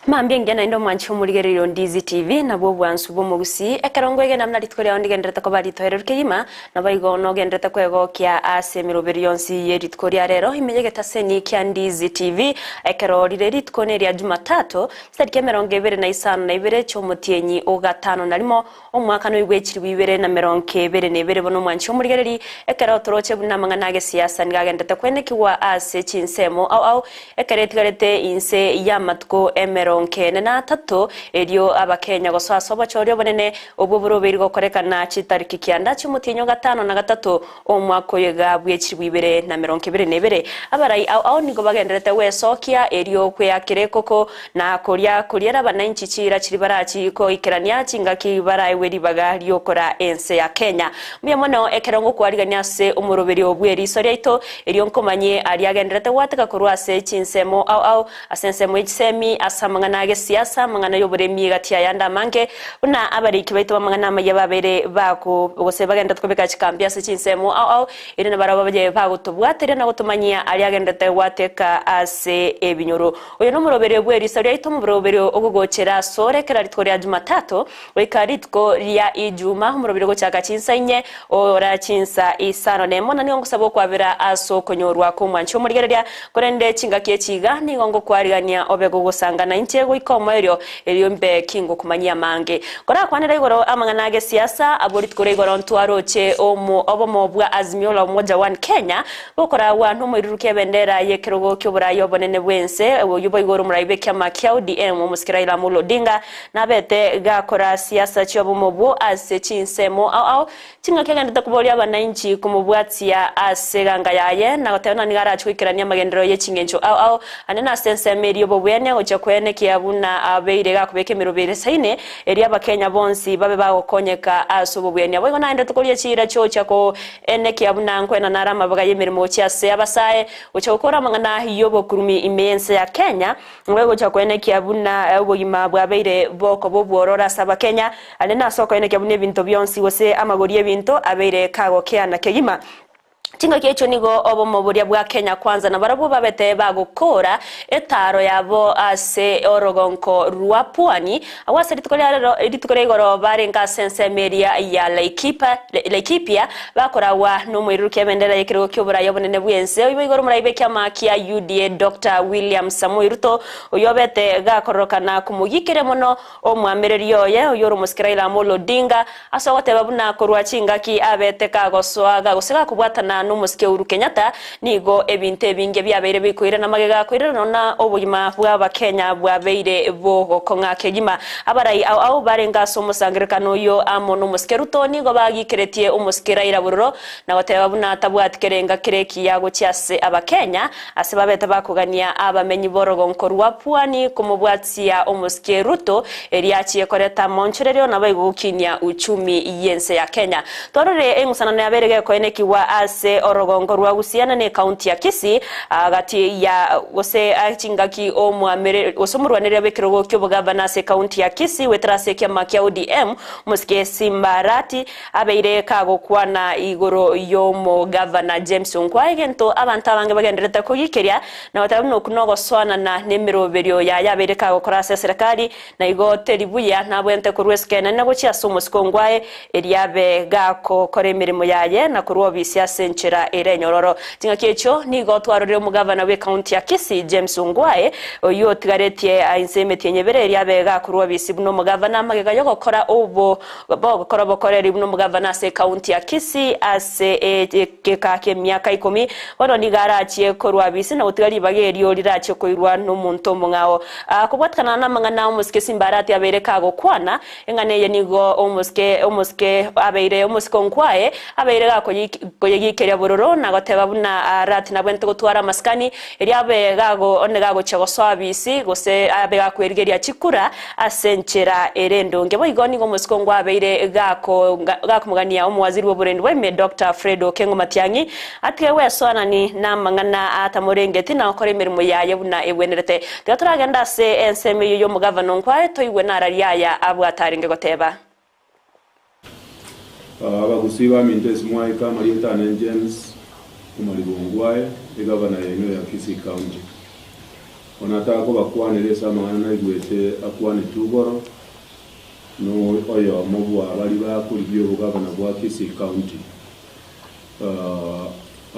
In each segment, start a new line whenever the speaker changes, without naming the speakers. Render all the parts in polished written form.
Mambia engiya naende omwanchi omorigereria o Ndizi TV, nabwo obwansu bw'omogusii, ekero nkoegena buna rituko riao ndigendererete koba ritoereru kegima, naboigo nogendererete kwegokia ase emeroberi yonsi ye rituko ria rero ime y'egetaseni kia Ndizi TV, ekero rire rituko neria Jumatatu, chitariki 22 chi'omotienyi o gatano na rimo, Omwaka noigwe chilifu 2022 bono omwanchi omorigereri, ekero toroche buna amang'ana agesiasa nigo agenderete kwenekigwa ase chinsemo ao ao, ekero etigarete inse y'amatuko 43 erio abakenya gosoa ase obochori obonene obwo borobeiri gokorekana chitariki kianda chi'omotienyi o gatano na gatato omwaka oyo iga bwe chilifu 2022. Abarai ao ao nigo bagenderete gwesokia erio kweakera ekoko Na koria koriera abanainchi chiira chiria barachi koikerania chingaki baraegwe ribaga ri'okora ense ya Kenya. Mbuya mono ekero ngokwarigania ase omoroberio bw'eriso riaito, erio nkomanyie aria agenderete gwateka korwa ase chinsemo ao ao, ase ensemo ye chisemi, ase amang'ana agesiasa, amang'ana y'oboremi egati ayande amange, buna abariki baito b'amang'ana amayia babeire bako gose bagenderete kobeka chikambi ase chinsemo ao ao, erio nabarabwo baye bagotobwateria na gotomanyia aria agenderete gwateka ase ebinyoro. Oyo nomoroberio bw'eriso riaito, omoroberio ogogochera asore kera rituko ria Jumatato goika rituko ria Ijuma, omoroberio ogochaka chinsa inye ora chinsa isano nemo. Na nigo ngosaba okwabera ase okonyorwa kw'omwanchi omorigereria, korende chingaki echi iga nigo ngokwarigania obe gogosangana inche goika omoerio, erio mbe kingokomanyia amange. Korakwanera igoro amang'ana agesiasa, abwo rituko ria igoro ntwaroche omo obomo bwa Azimio la Umoja One Kenya, Gokoragwa nomoirurukia ebendera y'ekerogo ki'oboraai obonene bw'ense, oyio boigo ore omorai bw'ekiama kia ODM, omosike Raila Amolo Odinga, nabete gakora siasa chi'obomo obwo ase chinsemo ao ao, chingaki agenderete koboria abanainchi komobwatia ase eganga yaye na goteba ng'a nigo arache goikerania amagenderero ye chingencho ao ao ande nase ensemo eria y'obobweania gochia koenekia buna abeire gakobeka emerobe ere saine erio abakenya bonsi babe bagokonyeka ase obobweania. Boigo naenderete koria chiira chiocha ko Enekia buna nkwenana are amaboga y'emeremo gochia ase abasae, gochia gokora amang'ana y'obokurumi ime y'ense ya Kenya, ngoe gochia koenekia buna obogima bwabeire bokoba obwororo ase abakenya, aria nase okoenekia buna ebinto bionsi gose amagori y'ebinto abeire kagokeana kegima. Chingaki echio nigo obomo boria bwa Kenya Kwanza nabarabwo babete bagokora etaaro yabo ase orogonko rwa Pwani, Agwo ase rituko ria rero, rituko ria igoro barenge ase ensemo eria ya Laikipa, Laikipia, bakoragwa nomoirurukia ebendera y'ekerogo ki'oboraai obonene bw'ense, oyio igoro omorai bw'ekiama kia UDA Doctor William Samoei Ruto, oyio obete gakororokana komogikeria mono omwamereri oye, oyio ore omosike Raila Amolo Odinga, ase ogoteba buna korwa chingaki abete kagosoa gose gakobwatana nomosike Uhuru Kenyatta, nigo ebinto ebinge biabeire bikoirana magega koirana na obogima bw'Abakenya bwabeire bogokong'a kegima. Abarai ao ao barenge ase omosangererekano oyio amo nomosike Ruto nigo bagikeretie omosike Raila bororo na goteba buna tabwati kerenga kere ekiya gochia ase Abakenya ase babete bakogania abamenyi b'orogonko rwa Pwani komobwatia omosike Ruto erio achie koreta amaonchorerio naboigo gokinia uchumi y'ense ya Kenya. Twarorire eng'usanano yabeire gekoenekigwa ase orogongo rwa Gusii na n'ekaunti ya Kisii gati ya gose chingaki omwamere gose omorwanereria bw'ekerogo ki'obogavana ase ekaunti ya Kisii goetera ase ekiama kia ODM omosike Simba Arati abeire kagokwana igoro y'omogavana James Onkwa egento abanto abange bagendererete kogikeria na goteba buna okwo nogosoanana nemeroberio yaye abeire kagokora ase eserekari Na igo teri buya nabwente korwa esiko enene gochia ase omosiko ongwae, erio abe gakokora emeremo yaye na korwa obisi ase enchera ere enyororo. Chingaki echio nigo twarorire omogavana bw'ecounty ya Kisii James Ongwae, oyio otigaretie inse y'emetienyi ebere erio abe gakorwa obisi buna omogavana magega yogokora obo bogokora obokoreri buna omogavana ase ecounty ya Kisii ase egeka ki'emiaka ikomi. Bono nigo arachie korwa abisi na gotiga ribaga erio rirachie koirwa nomonto omong'ao. Kobwatikana namang'ana omosike Simbarati abeire kagokwana, eng'ana eye nigo omosike omosike abeire omosike onkwaye abeire gakoyegikeria bororo na goteba buna Arati nabwenerete gotwara amasikani erio abe gago onde gagochia gosoa abisi gose abe gakwerigeria chikura ase enchera ere endonge. Boigo nigo omosike onkwaye abeire gako gakomogania omowaziri bw'oborendi bwa ime Doctor Fred Okengo Matiang'i Atige gwesoanani namang'ana atamorengeti na gokora emeremo yaye buna egwenerete. Tiga toragende ase ensemo eyio y'omogavana onkwaye toigwe nararia aya abwate arenge goteba.
Abagusii baminto ase mwaika amarieta ane James Omariba Ongwae, egavana yaino ya Kisii County. Bono atakobakwanera ase amang'ana naigwete akwanetwe igoro, na oyomo bw'abaria bakorigia obogabana bwa Kisii County,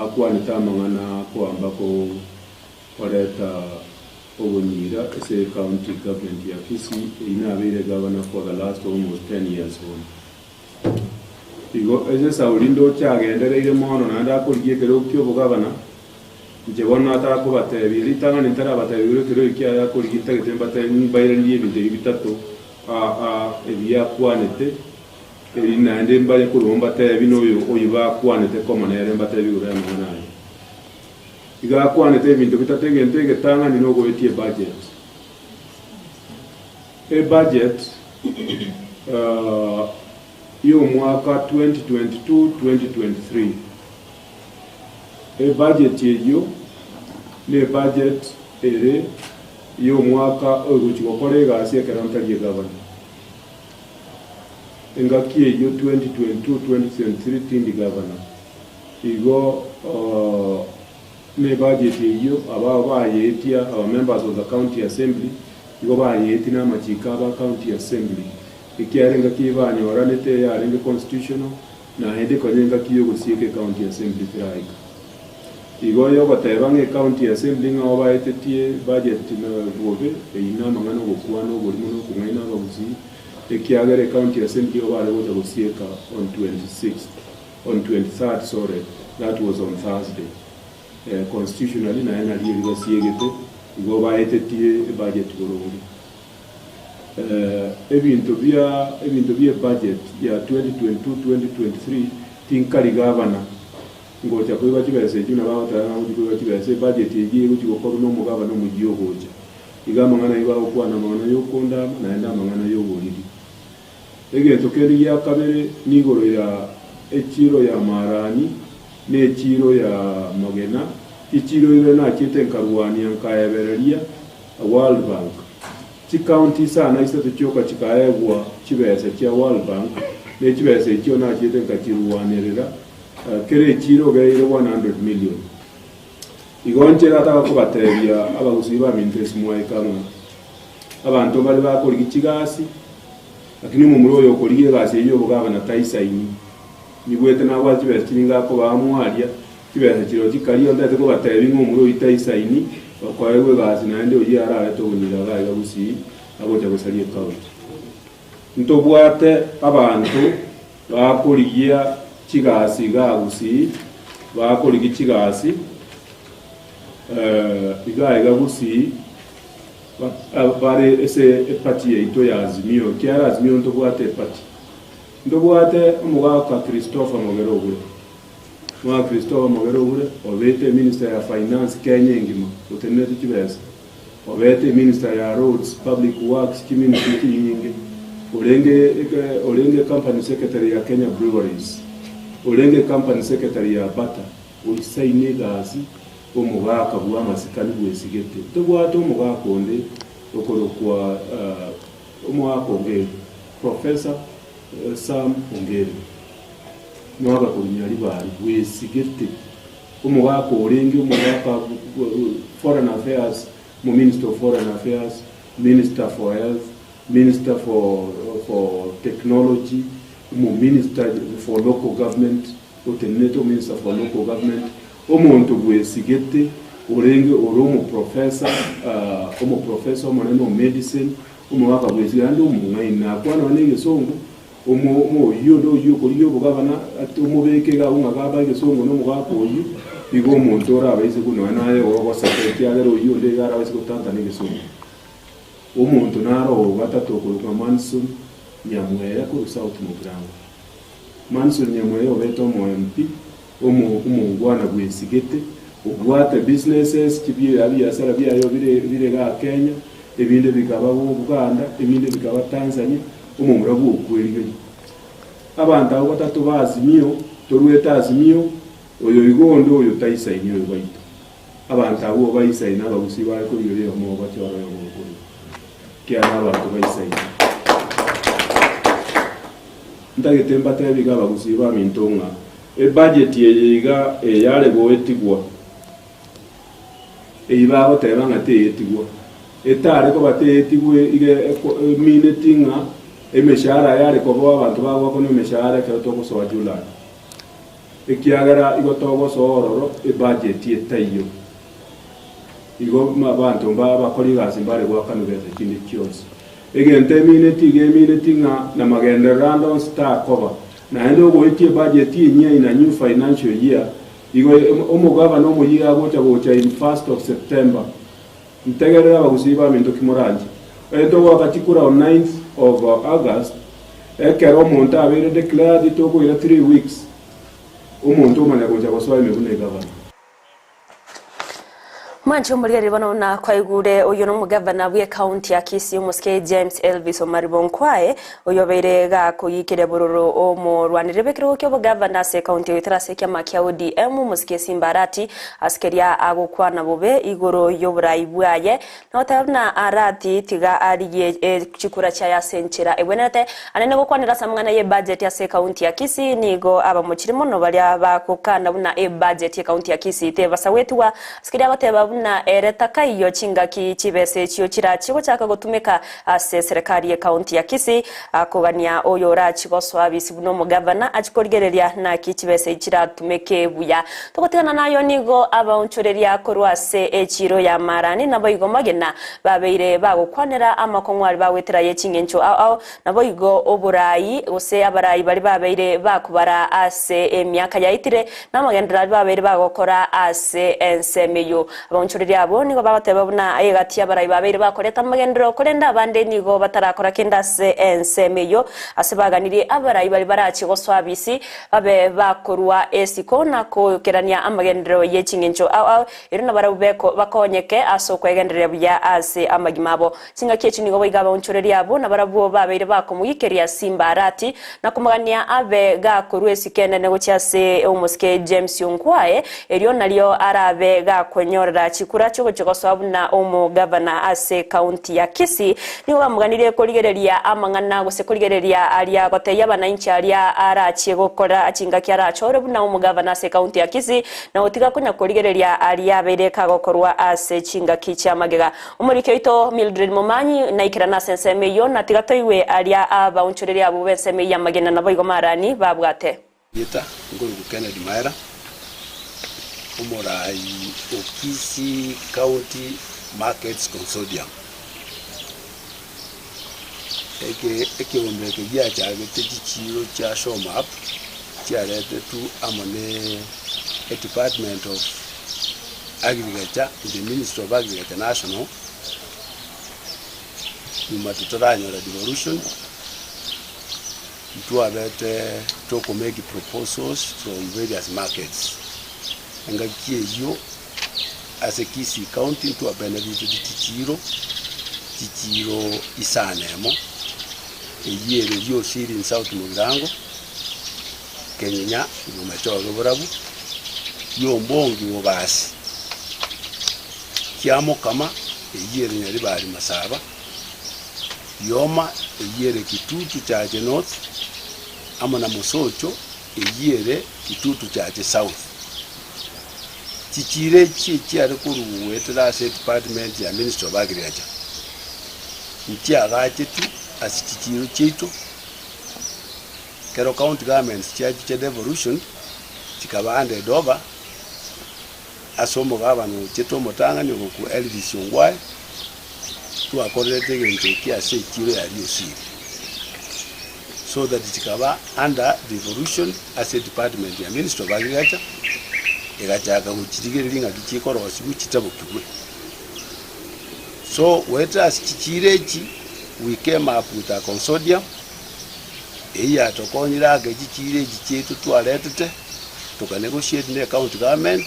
akwanete amang'ana akoamba koreta obonyira ase ecounty government ya Kisii, eyio nabeire gavana for the last almost 10 years bono. Igo ase Sauli ndoche agendereire mono naende akorigia ekerogo ki'obogabana, inche bono natakobatebia, ritang'ani ntarabatebia igoro ekerogo kiaye akorigia ntagete mbatebie mbairanerie ebinto ebi bitato aa ebi akwanete, eri naende mbaye korwa mbatebie noyo oyio bakwanete komo nere mbatebie igoro y'amang'ana aye. Igo akwanete ebinto bitato, egento egetang'ani nogoetia ebudget. Ebudget y'omwaka 2022-2023. Ebudget eyio nebudget ere y'omwaka ogochia gokora egasi ekero ntari egavana. Engaki eyio 2022-2023 tindi gavana. Igo Nebudget eyio abao bayeetia aba members of the county assembly igo bayeetie na amachiko aba county assembly ekiagera engaki eyio banyoranete eyarenge constitutional naende konya engaki yogosieka ecounty assembly teraika. Igo yogoteba ng'a ecounty assembly ng'ao baetetie budget na bobe eyio namang'ana ogokwana oborimo na okong'aina abagusii ekiagera ecounty assembly igo bare gocha gosieka on 26th. On 23rd sorry that was on Thursday constitutionally naye nario eri basiegete igo baetetie ebudget boronge. Ebinto bia ebinto bia ebudget ya 2022-2023 tinkari gavana ngocha koiba chibesa echio nabo agoteba ng'a ngochi koiba chibesa ebudget eyio egochi gokorwa na omogavana omoyia ogocha. Igo amang'ana ayio bagokwana amang'ana ya okondama naende amang'ana ya oboriri. Egento kende gia kabere nigoro ya echiiro ya Maarani, na echiiro ya Magena, chichiiro ibere nachiete nkarwania nkaebereria World Bank. Chicounty isano isato chioka chikaegwa chibesa chia World Bank, ne chibesa echio nachiete nkachirwanerera, kera echiiro geire 100 million. Igo inche nataka kobatebia abagusii baminto esimwaika ng'a abanto mbare bakorigia chigasi, Lakini omomura oyo okorigia egasi eyio y'obogabana taisaini. Nyigwete nabwate chibesa chinyinge akobaa mwaria, chibesa chirochio chikaria ontaete kobatebia ng'a omomura oyio taisaini okoegwa egasi naende oyio ararete obonyira iga iga gusii agocha gosaria ecounty. Ntobwate abanto bakorigia chigasi igaa gusii, bakorigia chigasi igaa iga gusii. Bare ase eparty yaito ya Azimio, ekiagera Azimio ntobwate eparty. Ntobwate omogaka Christopher Mogere Obure. Omogaka Christopher Mogere Obure obete eminister ya finance Kenya engima, otenenerete chibesa. Obete eminister ya roads, public works, chiministry chinyinge. Orenge orenge company secretary ya Kenya Breweries. Orenge company secretary ya Bata. Oisaine egasi. Omogaka bw'amasikani bwesigete. Tobwate omogaka onde okorokwa Omogaka Ongeri, Professor Sam Ongeri, omogaka korwa Nyaribari bwesigete. Omogaka orenge omogaka Foreign Affairs, omo Minister of Foreign Affairs, Minister for Health, Minister for for Technology, omo Minister for Local Government, otenenete ominister for local government, omonto bwesigete orenge ore omoprofessor, omoprofessor omonene o medicine, omogaka bwesigete naende omong'aini, nakwana nonya na egesongo, omo omo oyio onde oyio okorigia obogabana ati omobeke iga abwo ng'a gaba egesongo na omogaka oyio, igo omonto orabaise buna nonya naye ogoseka ekiagera oyio onde iga arabaise gotantana egesongo. Omonto naro ogatato okorokwa Manson Nyamweya korwa South Mugirango. Manson Nyamweya obete omo MP, omo omongwana bwesigete, obwate businesses chibie ebiasara biaye bire bire igaa Kenya, ebinde bikaba Buganda, ebinde bikaba Tanzania, omomura bwa okwerigeria. Abanto abwo batato ba Azimio, torwete Azimio, oyo igo onde oyo taisaini oyo baito. Abanto abwo baisaine abagusii bare korigereria oyomo obo bachore oyomo okorwa, ekiagera abanto baisaine. Ntagete mbatebi iga abagusii baminto ng'a ebudget eye iga eyare goetigwa, eyio bagoteba ng'a teyetigwa. Etare koba teetigwe iga emineti ng'a emeshahara yare koboa abanto bagoakanwa emeshahara ekero togosoa July. Ekiagera igo togosoa ororo ebudget etaiyo. Igo abanto abakori egasi mbare goakanwa besa chinde chionsi. Egento emineti iga emineti ng'a namagenderero ande onsi takoba. Naende ogoetia ebudget enyia in a new financial year, igo omogabana omoyia agocha gocha in first of September. Ntegerere abagusii baminto ki moranche. Onye togoaka chikura on ninth of August, ekero omonto abeire declared tokoira 3 weeks omonto omanya gocha gosoa ime buna egavana.
Mwanche omorigereria bono buna kwaigure oyio nomogavana bw'ecounty ya Kisii omosike James Elvis Omariba Onkwae oyio obeire gakoyikeria bororo omorwaneri bw'ekerogo ki'obogavana ase ecounty goetera ase ekiama kia ODM omosike Simba Arati ase keria agokwana bobe igoro y'oborai bwaye na goteba buna Arati tiga arigie chikura chiaye ase enchera egwenerete anene gokwanera ase amang'ana y'ebudget ase ecounty ya Kisii nigo abamochire mono baria bagokana buna ebudget y'ecounty ya Kisii tebasa goetigwa ase keria agoteba buna ere takaiyo chingaki chibesa echio chirachie gochaka gotumeka ase eserekari y'ecounty ya Kisii akogania oyo orachie gosoa abisi buna omogavana achie korigereria naki chibesa echi chiratumeke buya. Togotigana nayo nigo abaonchoreria korwa ase echiiro ya Marani naboigo magena babeire bagokwanera amakong'u aria bagoetera ye ching'encho ao ao, naboigo oborai gose abarai baria babeire bakobara ase emiaka yaetire, na amagenderero aria babeire bagokora ase ensemo eyio. Abaonchoreria abwo nigo bagoteba buna egati y'abarai babeire bakoreta amagenderero, korende abande nigo batarakora kende ase ensemo eyio, ase baganirie abarai baria barachie gosoa abisi, babe bakorua esiko na koikerania amagenderero ye ching'encho ao ao, erio nabarabwo beko bakonyeke ase okwegendereria buya ase amagima abo. Chingaki echi nigo boigo abaonchoreria abwo nabarabwo babeire bakomoikeria Simba-Arati, na komogania abe gakorua esiko enene gochia ase omosike James Onkwae, erio nario arabe gakonyorera chikura chiogochia gosoa buna omogavana ase ekaunti ya Kisii. Nigo bamoganirie korigereria amang'ana gose korigereria aria gotebia abanainchi aria arachie gokora chingaki arachore buna omogavana ase ekaunti ya Kisii, na gotiga konya korigereria aria abeire kagokorwa ase chingaki chi'amagega. Omoriki oito Mildred Momanyi naikerane ase ensemo eyio, na tiga toigwe aria abaonchoreria abwo b'ensemo eyio y'amagena naboigo Marani babwate.
Erieta nkoruku Kennedy Maera, omoraai o Kisii County Markets Consortium. Eke ekeombe eke giachagete chichiiro chia Shomap chiaretetwe amo ne edepartment of Agriculture in the Ministry of Agriculture National, nyuma totaranyora devolution. Ntwabete toko make proposals from various markets, engaki eyio ase Kisii County ntwa benefiteti chichiiro, chichiiro isano emo, eyio ere Riosiri in South Mugirango, Kenyenya Bomachoge Borabu, Riombongi Bobasi, Kiamokama eyio ere Nyaribari Masaba. Rioma eyio ere Kitutu Chache North, amo na Mosocho eyio ere Kitutu Chache South. Chichiiro echi echiare korwa goetera ase edepartment ya Ministry of Agriculture, nchiagachetwe ase chichiiro chiaito, ekero county governments chiachiche devolution, chikaba handed over ase omogabana ochete omotang'ani ogokwa Elvis Ongwae, twakorerete egento eke ase echiro ya Riosiri, so that chikaba under devolution ase edepartment ya Ministry of Agriculture, egachaka gochirigereria ng'aki chikorosigwa chitabokigwe. So goetera ase chichiro echi, we came up with a consortium, eyio yatokonyire ake chichiro echi chiaito twaretete, toka negotiate ne ecounty government,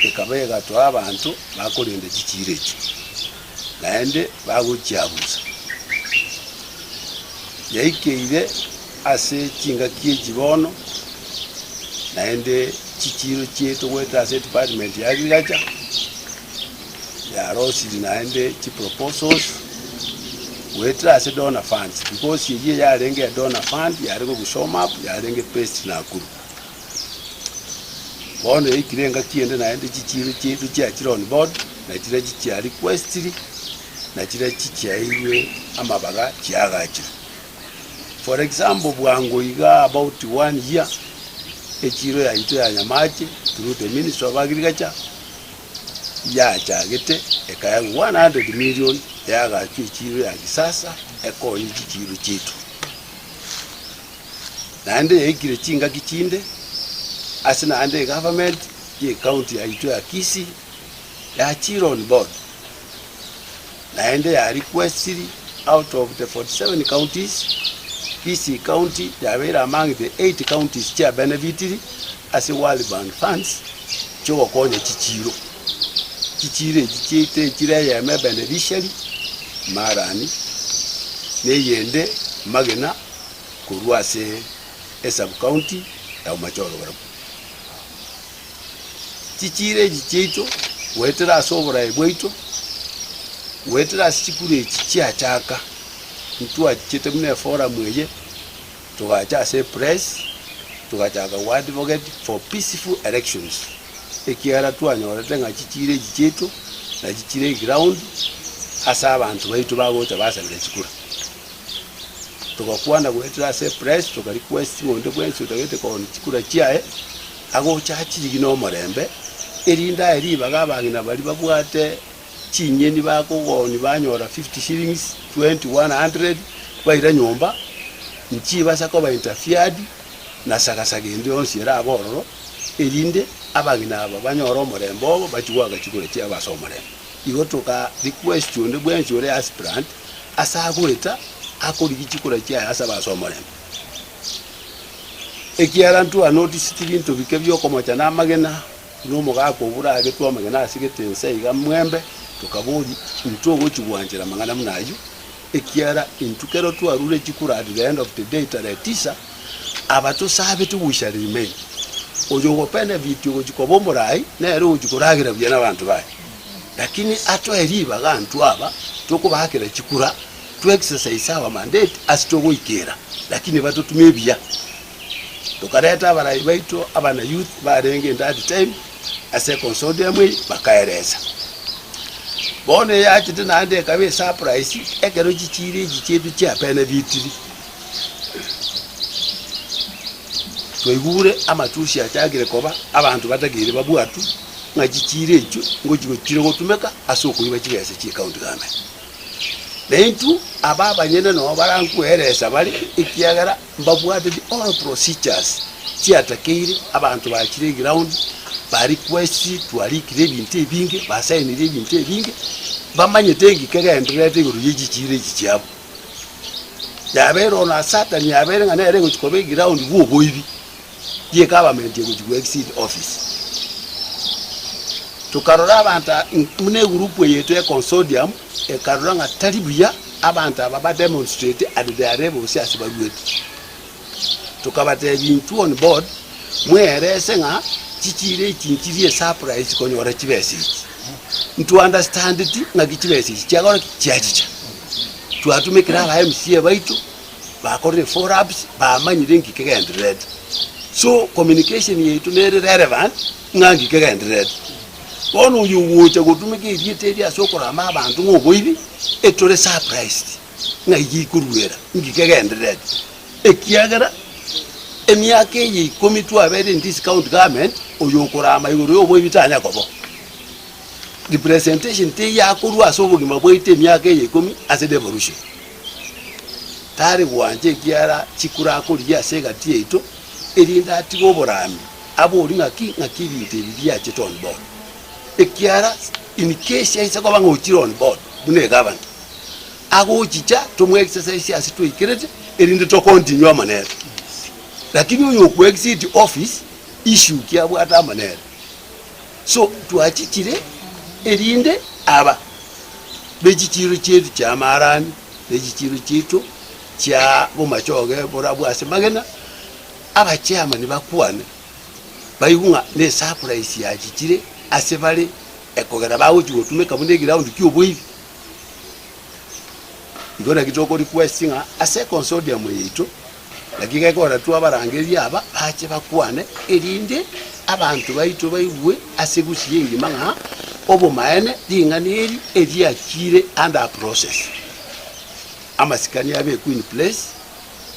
ekaba egatoa abanto bakorenda chichiiro echio, naende bagochiabusa. Yaikeire ase chingaki echi bono, naende chichiiro chiaito goetera ase edepartment ya agriculture, yarosirie naende chiproposals goetera ase donor funds, because eyio yarenge ya donor fund yare gogusoma up yarenge based Nakuru. Bono yaikire engaki ende naende chichiiro chiaito chiachire on board, na chiria chia requestiri. na chiria chichiaeirwe amabaga chiagachirwe. For example, bwango iga about one year, echiro yaito ya Nyamache through the Ministry of Agriculture yachagete ekaegwa 100 million yagachwa echiro ya kisasa ekonye chichiro chiaito. Naende yaikire chingaki chinde ase naende egovernment ye ecounty yaito ya Kisii yachire on board naende ya requestiri out of the 47 counties, Kisii county yabeire among the 8 counties chia benefitiri ase World Bank funds chiogokonya chichiro. Chichiro echi chiaito echire eyemo ebeneficiary Marani, na eyende Magena korwa ase esub county ya Bomachoge barabwo. Chichiiro echi chiaito goetera ase oboraai bwaito, goetera ase chikura echi chiachaka, ntwachichete buna eforum eye, togacha ase epress, togachaka go advocate for peaceful elections, ekiagera twanyorete ng'a chichiiro echi chiaito nachi chire eground ase abanto baito bagocha basabera chikura. Togakwana goetera ase epress, toka request ng'a onde bwensi otagete kooni chikura chiaye, agocha achirigi nomorembe, erinde aye ribaga abang'ina baria babwate chinyeni bakogoonia banyora 50 shillings, 20, 100, baira nyomba, nchibasa koba interfered na sagasaga ende yonsi erabe ororo, erinde abang'ina aba banyore omorembe obo bachie goaka chikura chiabo ase omorembe. Igo toka request onde bwensi ore aspirant ase agoeta akorigia chikura chiaye asabe ase omorembe. Ekiagera ntwanotiseti binto bike bi'okomocha na amagena, buna omogaka obwo oragetwe amagena ase getense iga mwembe, tokaboria, Intwe ogochia gwanchera amang'ana buna ayio? Ekiagera intwe kero twarure chikura at the end of the day tarehe tisa, aba tosabete we shall remain. Oyo ogobenefit ogochia koba omorai nere ogochia koragera buya nabanto baye. Lakini atoe ribaga intwe aba tokobaakera chikura, to exercise our mandate ase togoikera, lakini batotume ebiya. Tokareta abarai baito abana youth barenge in that time ase econsortium eye bakaeresa. Bono eyachete naende ekaba esurprise ekero chichiro echi chiaito chiabenefitiri. Twaigure amatusi achakire koba abanto batakeire babwatwe ng'a chichiro echio ngochi gochire gotumeka ase okoiba chibesa chie county government. Na intwe aba abanyene noo barankweresa bare, ekiagera mbabwateti all procedures chiatakeire, abanto bachire eground, ba request twarikire ebinto ebinge, basainire ebinto ebinge, bamanyete enki kegendererete igoro ye chichiro echi chiabo. Yabeire ono asatani yabeire ng'a nere egochi koba eground bwa oboibi. Ye government egochi go exceed office. Tokarora abanto buna egroup eye yaito ya consortium ekarora ng'a tari buya abanto aba ba demonstrate at their levels ase baruete. Tokabatebia intwe on board mwerese ng'a chichiro echi nchiri esurprise konyora chibesa echi. Ntwa understandeti ng'aki chibesa echi chiakora ki? Chiachicha. Twatumekire aba MCA baito. Bakorire follow-ups, bamanyire nki kegendererete. So communication yaito nere relevant ng'a nki kegendererete. Bono oyo ogocha gotumeka erieta eri ase okorama abanto ng'a oboibi, etore surprised ng'ai gikoruera, nki kegendererete. Ekiagera emiaka eye ikomi twabeire in this county government, oyo okorama igoro ya oboibi tanya koba oo. Representation teiyo akorwa ase obogima bwaito emiaka eye ikomi ase devolution. Tari gwancha ekiagera chikura akorigia ase egati yaito, erinde atige oborami, abori ng'aki ng'aki ebinto ebi biachete on board. Ekiagera in case aise koba ng'a ochire on board buna egavana, agochicha tomo exercise ase twaikerete erinde to continue amo nere. Lakini oyo okwa exit office, issue ki abwate amo nere? So twachichire erinde aba be chichiiro chiaito chi'amarani, ne chichiiro chiaito chia bomachoge borabwo ase magena, abachairman bakwane, baigwe ng'a nesurprise yachichire ase bare ekogera bagochia gotumeka buna eground ki'oboibi. Igo naki toko request ng'a ase econsortium yaito, naki gekogera twabarangeria aba bache bakwane erinde. abanto baito baigwe ase gusii engima ng'a obomaene ring'ana eri eriachire under process. Amasikani abekwe in place,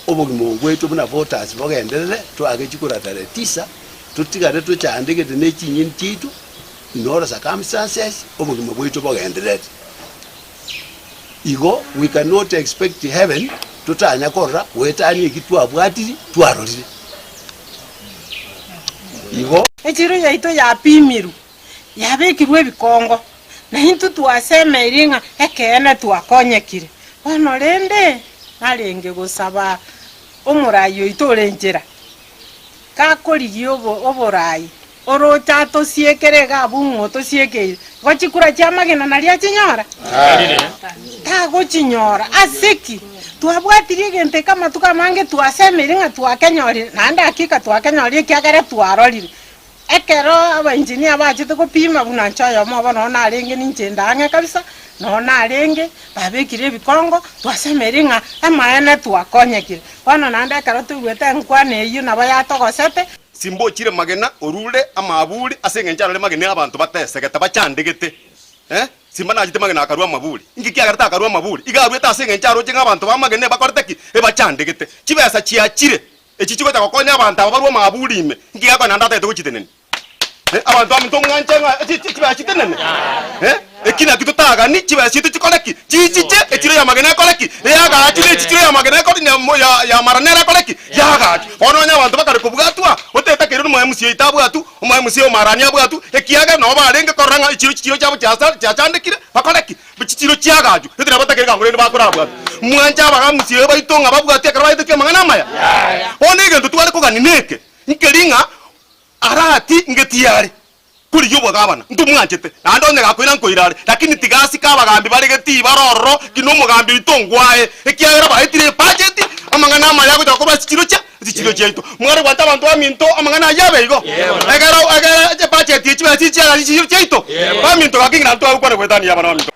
obogima obo bwaito buna voters bogenderere, toake chikura tarehe tisa, totigare tochandegete ne chinyeni chiaito in all circumstances, obogima bwaito bogenderere. Igo we cannot expect heaven totanya korora goetania eki twabwatiri twarorire. Igo.
Echiro yaito yapimirwe, yabekirwe ebikongo, na intwe twasemeirie ng'a ekeene twakonyekire. Bono rende narenge gosaba omorai oito ore nchera, gakorigia oborai, Oroche atosiekere iga abwo ng'o otosiekeire? Igo chikura chi'amagena nario achinyora? Tagochinyora. Ase ki? Twabwatirie egento eke amatuko amange twasemeire ng'a twakenyorire, naende hakika twakenyorire ekiagera twarorire. Ekero abaengineer bachete gopima buna inche oyomo obo nonye narenge ninche inde ang'e kabisa, nonye narenge, babekire ebikongo, twasemeire ng'a amaene twakonyekire. Bono naende ekero toigwete enkwana eyio nabo yatogosete.
Simbochire magena orure amaburi ase engencho arore magena abanto batesegete bachandegete. Eh, simba nachete magena akarua amaburi. Inki kiagerete akarua amaburi? Iga aruete ase engencho aroche ng'a abanto b'amagena ebakorete ki? Ebachandegete. Chibesa chiachire, echi chigocha gokonya abanto aba barue amaburi ime. Inki gekonya naende atagete gochitenenia? Eh, abanto baminto mwanche ng'a chi- chi- chibesa chitenene? Eh, eki nakio totagani, chibesa chiaito chikore ki? Chichiche, echiro y'amagena ekore ki? Eagaachwe ne echichiro y'amagena ekore na mo ya ya mara nere ekore ki? Yaagaachwe. Bono onye abanto bakare kobwatwa, otetakeire nomo MC oito abwatwe, omo MC omarani abwatwe, ekiagera nabo barenge korora ng'a echiro chichiro chiabo chiasa chiachandekire, bakore ki? Chichiro chiagaachwe. Gete nabo batakeire kang'u rende bakorabwatwe. Mwanche abaga MC baito ng'a babwatwe ekero baetetie amang'ana amaya? Bono egento tware kogania neke, nkeri ng'a Arati ngetiare korigia obogabana, ntomwanchete, naende onye gakoira nkoira are, lakini tiga asike abagambi bare getii bare ororo, ki nomogambi oito ngwae, ekiagera baetire ebudget, amang'ana amaya agochaka korwa ase chichiro chia chichiro chiaito. Mware gwancha abanto baminto amang'ana ayio abe igo? Egera egera ebudget eye chibesa echi chiagacha chichiro chiaito? Baminto gaki ng'ina ntware gokwana goetania abana baminto.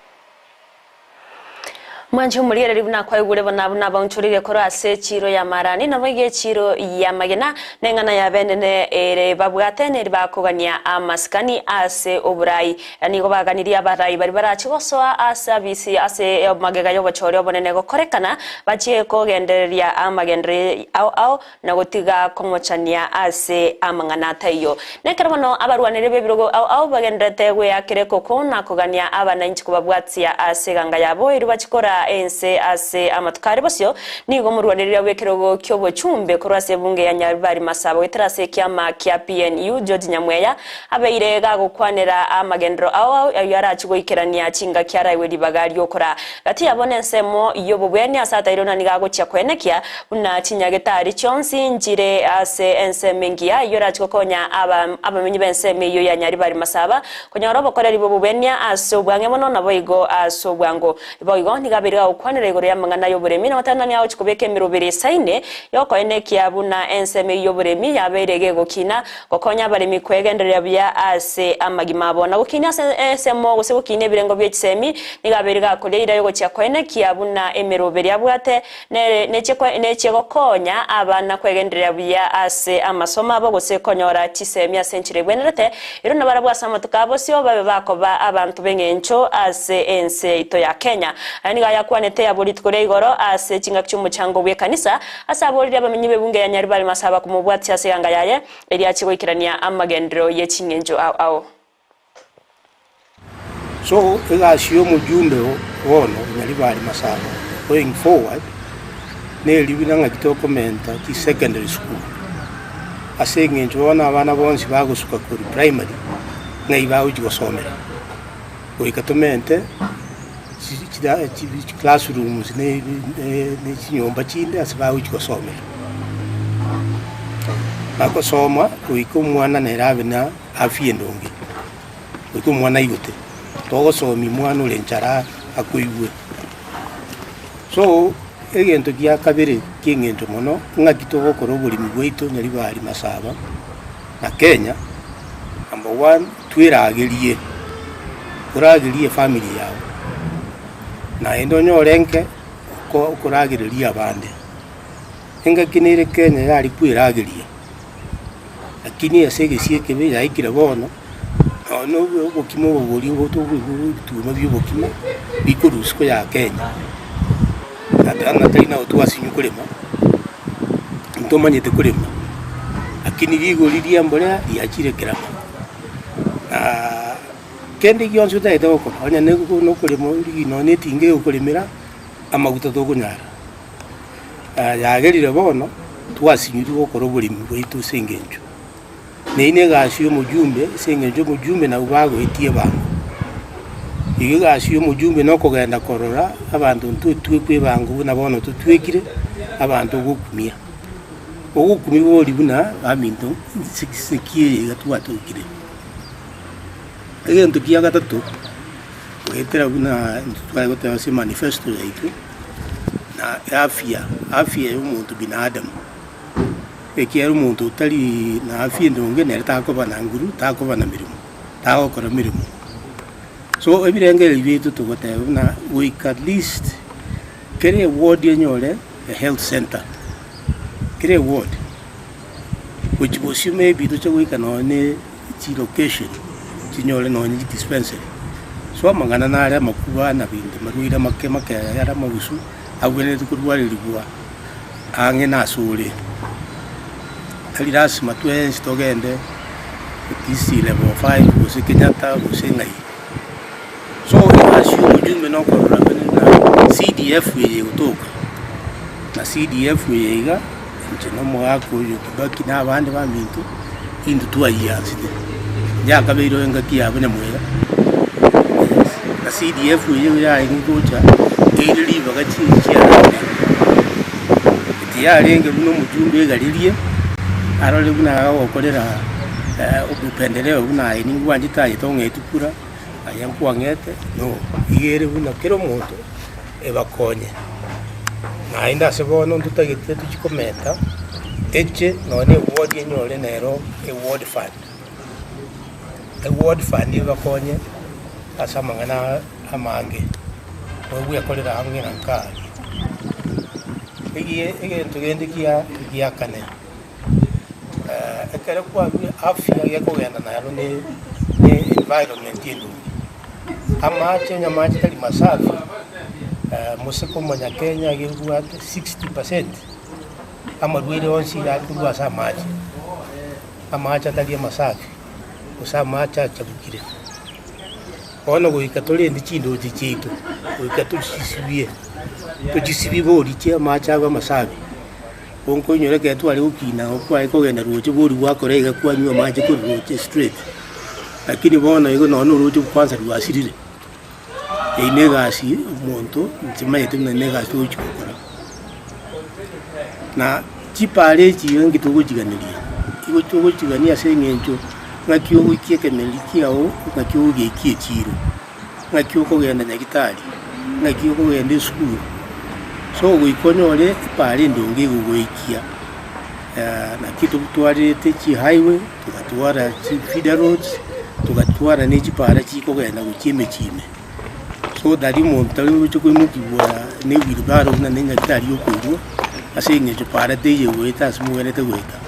Mwanche omorigereria buna kwaigure bono abwo nabaonchoreire korwa ase echiiro y'amarani, naboigo echiiro y'amagena, na eng'ana yabo enene ere babwate neri bakogania amasikani ase oborai. Nigo baganirie abarai baria barache gosoa ase abisi ase magega y'obochore obonene gokorekana, bachie kogendereria amagenderero ao ao na gotiga komochania ase amang'ana ataiyo. Nekero bono abarwaneri b'ebirogo ao ao bagendererete gweakera ekoko na kogania abanainchi kobabwatia ase eganga yabo erio bachie koraa ense ase amatuko are bosio, nigo omorwanereria bw'ekerogo ki'obochumbe korwa ase ebunge ya Nyaribari Masaba goetera ase ekiama kia PNU George Nyamweya abeire gagokwanera amagenderero ao ao ayio arachie goikerania chingaki araegwe ribaga ri'okoraa gati yabo nensemo y'obobweni ase atairwe na nigo agochia koenekia Buna chinyagetari chionsi nchire ase ensemo engiya, eyio erache gokonya abamenyi b'ensemo eyio ya Nyaribari Masaba konyora obokoreri bw'obobenia ase obwang'e mono naboigo ase obwango. Boigo nigo abeire gagokwanera igoro y'amang'ana y'oboremi na goteba nani agochia kobeka emeroberi esaine y'okoenekia buna ensemo eyio y'oboremi yabeire gegokina gokonya abaremi kwegendereria buya ase amagima abo. Na gokinia ase ensemo gose gokinia ebirengo bie chisemi nigo abeire gakoria eira y'ogochia koenekia buna emeroberi abwate Nere nechie gokonya abana kwegendereria buya ase amasomo abo gose konyora chisemi ase enchera egwenerete, erio nabarabwo ase amatuko a bosio babe bakoba abanto b'eng'encho ase ense yaito ya Kenya. Aya nigo ayakwanete abwo rituko ria igoro ase chingaki chi'omochango bw'ekanisa, ase aboririe abamenyi b'ebunge ya Nyaribari Masaba komobwatia ase eganga yaye, erio achie goikerania amagenderero ye ching'encho ao ao.
So egasi ya omojumbe bono Nyaribari Masaba going forward neri buna ng'aki tokomenta chi secondary school ase eng'encho bono abana bonsi bagosuka korwa primary ng'ai bagochi gosomera goika tomente chi classrooms ne chinyomba chinde ase bagochi gosomera. Bagosoma goika omwana nere abe na afya endonge, goika omwana aigote, togosomia mwana ore nchara akoigwe. So, egento gia kabere kia eng'encho mono, ng'aki togokora oboremi bwaito Nyaribari Masaba na Kenya, number one, tweragerie, oragerie efamiri yago, naende onyore nke okoragereria abande. Engaki nere Kenya yare kwerageria. Lakini ase egesio ekebe yaikire bono, nonya na obokima obo boria tokoigwa ebituma bia obokima bikorwa isiko ya Kenya, ng'a tari nabo twasinywa korema, ntomanyete korema, lakini rigori ria embolea riachire kerama. Na kende gionsi otagete gokora, onye na okorema origi nonya na etinga egokoremera, amaguta tokonyara. Yagerire bono twasinyirwe gokora oboremi bwaito ase engencho. Neyio na egasi ya omojumbe ase engencho omojumbe nabwo bagoetia ebango. Igo egasi ya omojumbe na okogenda korora abanto ntotwekwe ebango buna bono totwekire, abanto ogokumia. Ogokumia bori buna baminto nse ki eye iga twatokire. Egento kia gatato, goetera buna intwe tware goteba ase emanifesto yaito. Na afya, afya ya omonto binadamu, ekiagera omonto otari na afya endonge nere takoba na nguru, takoba na mirimo, tagokora mirimo. So ebirengererio biaito togoteba buna goika at least kera eward enyore a health center, kera eward, gochia bosio maybe toche goika nonye ne chilocation chinyore nonye chidispensary. So amang'ana nare amakuba na binto marwaire amake make aya are amagusu agwenerete korwarerigwa ang'e na ase ore. Tari lasima twensi togende Kisii level 5 gose Kenyatta gose ng'ai. So egasi ya omojumbe nokorora buna CDF eye egotoka, na CDF eye iga inche na omogaka oyo Kibaki na abande baminto, intwe twayiansete. Yakabeire engaki ya bonyamwega, na CDF eye yarenge gocha eire ribaga chiarenge, tiyarenge buna omojumbe egaririe, arore buna agokorera upendeleo buna aye ningwanchete aye tong'eti kura, aye nkwang'ete, no. Iga ere buna kera omonto ebakonye. Naende ase bono ntotagete tochie komenta eche nonya na eward enyore nero eward fund. Eward fund ebakonye ase amang'ana amange, ogwekorera ang'e na nka aria. Egie egento kende kia gia kane, ekero kwarure afya gekogenda naro ne ne environment endonge. Amache onye amache tari masafi, mose komanya Kenya iga ebwate 60% amarwaire onsi iga akorwa ase amache, amache atari amasafi, gose amache achabukire. Bono goika torende chindoche chiaito, goika tochisibie, tochisibie boriche amache abe amasafi, Gonkoinyora ekero tware gokina kware kogenda roche bori gwakora iga kwanywa amache korwa roche straight, lakini bono igo nonye na oroche kwanza rwasirire. Eyio na egasi omonto nchimanyete buna na egasi togochi gokora. Na chipara echi iga nki togochiganeria, igo togochigania ase eng'encho ng'aki ogoikia ekemeri kiago, ng'aki ogogiikia echiro, ng'aki okogenda nyagetari, ng'aki okogenda esukuru. So goika onyore epara endonge egogoikia, naki totwarete chihighway, togatwara chifeeder roads, togatwara ne chipara chikogenda gochia emechie ime. So that omonto tari gocha koimokiwa ne ewheelbarrow buna ne nyagetari yokoirwa, ase eng'encho para teiyo egoeta ase mogenete goeta.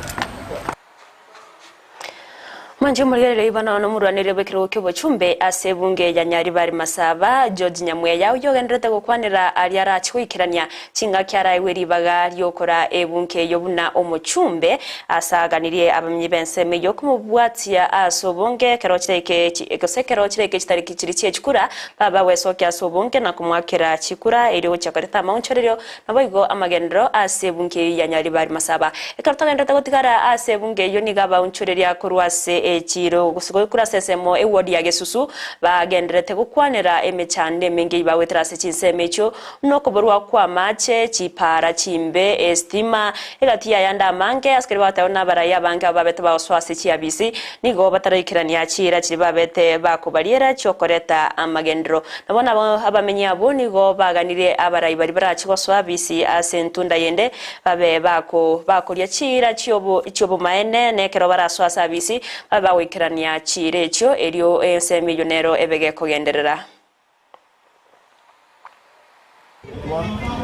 Mwanche omorigereria oibana one omorwaneria bw'ekerogo ki'obochumbe ase ebunge ya Nyaribari Masaba, George Nyamweya, oyio ogendererete gokwanera aria arache goikerania chingaki araegwe ribaga ri'okora ebunge eyio buna omochumbe, asaganirie abamenyi b'ensemo eyio komobwatia ase obonge ekero chidaika gose ekero chidaika chitariki chiria chi'echikura babe bagwesokia ase obonge na komoakera chikura erio gochia koreta amaonchorerio Naboigo amagenderero ase ebunge eyio ya Nyaribari Masaba. Ekero togendererete gotigara ase ebunge eyio nigo abaonchoreria korwa ase echiiro gose korwa ase ensemo eward ya Gesusu bagendererete gokwanera emechando emenge eyio bagoetera ase chinsemo echio buna okoborwa kw'amache, chipaara chimbe, estima, egati y'ayande amange ase keria bagoteba buna abarai abange abo babete bagosoa ase chiabisi nigo bataraikerania chiira chiria babete bakobariera chiokoreta amagenderero. Nabo nabo abamenyi abwo nigo baganirie abarai baria barache gosoa bisi ase entunda yende, babe bako bakoria chiira chi'obomaene, na ekero barasoe ase abisi, babe bagoikerania chiira echio, erio ensemo eyio nero ebe gekogenderera.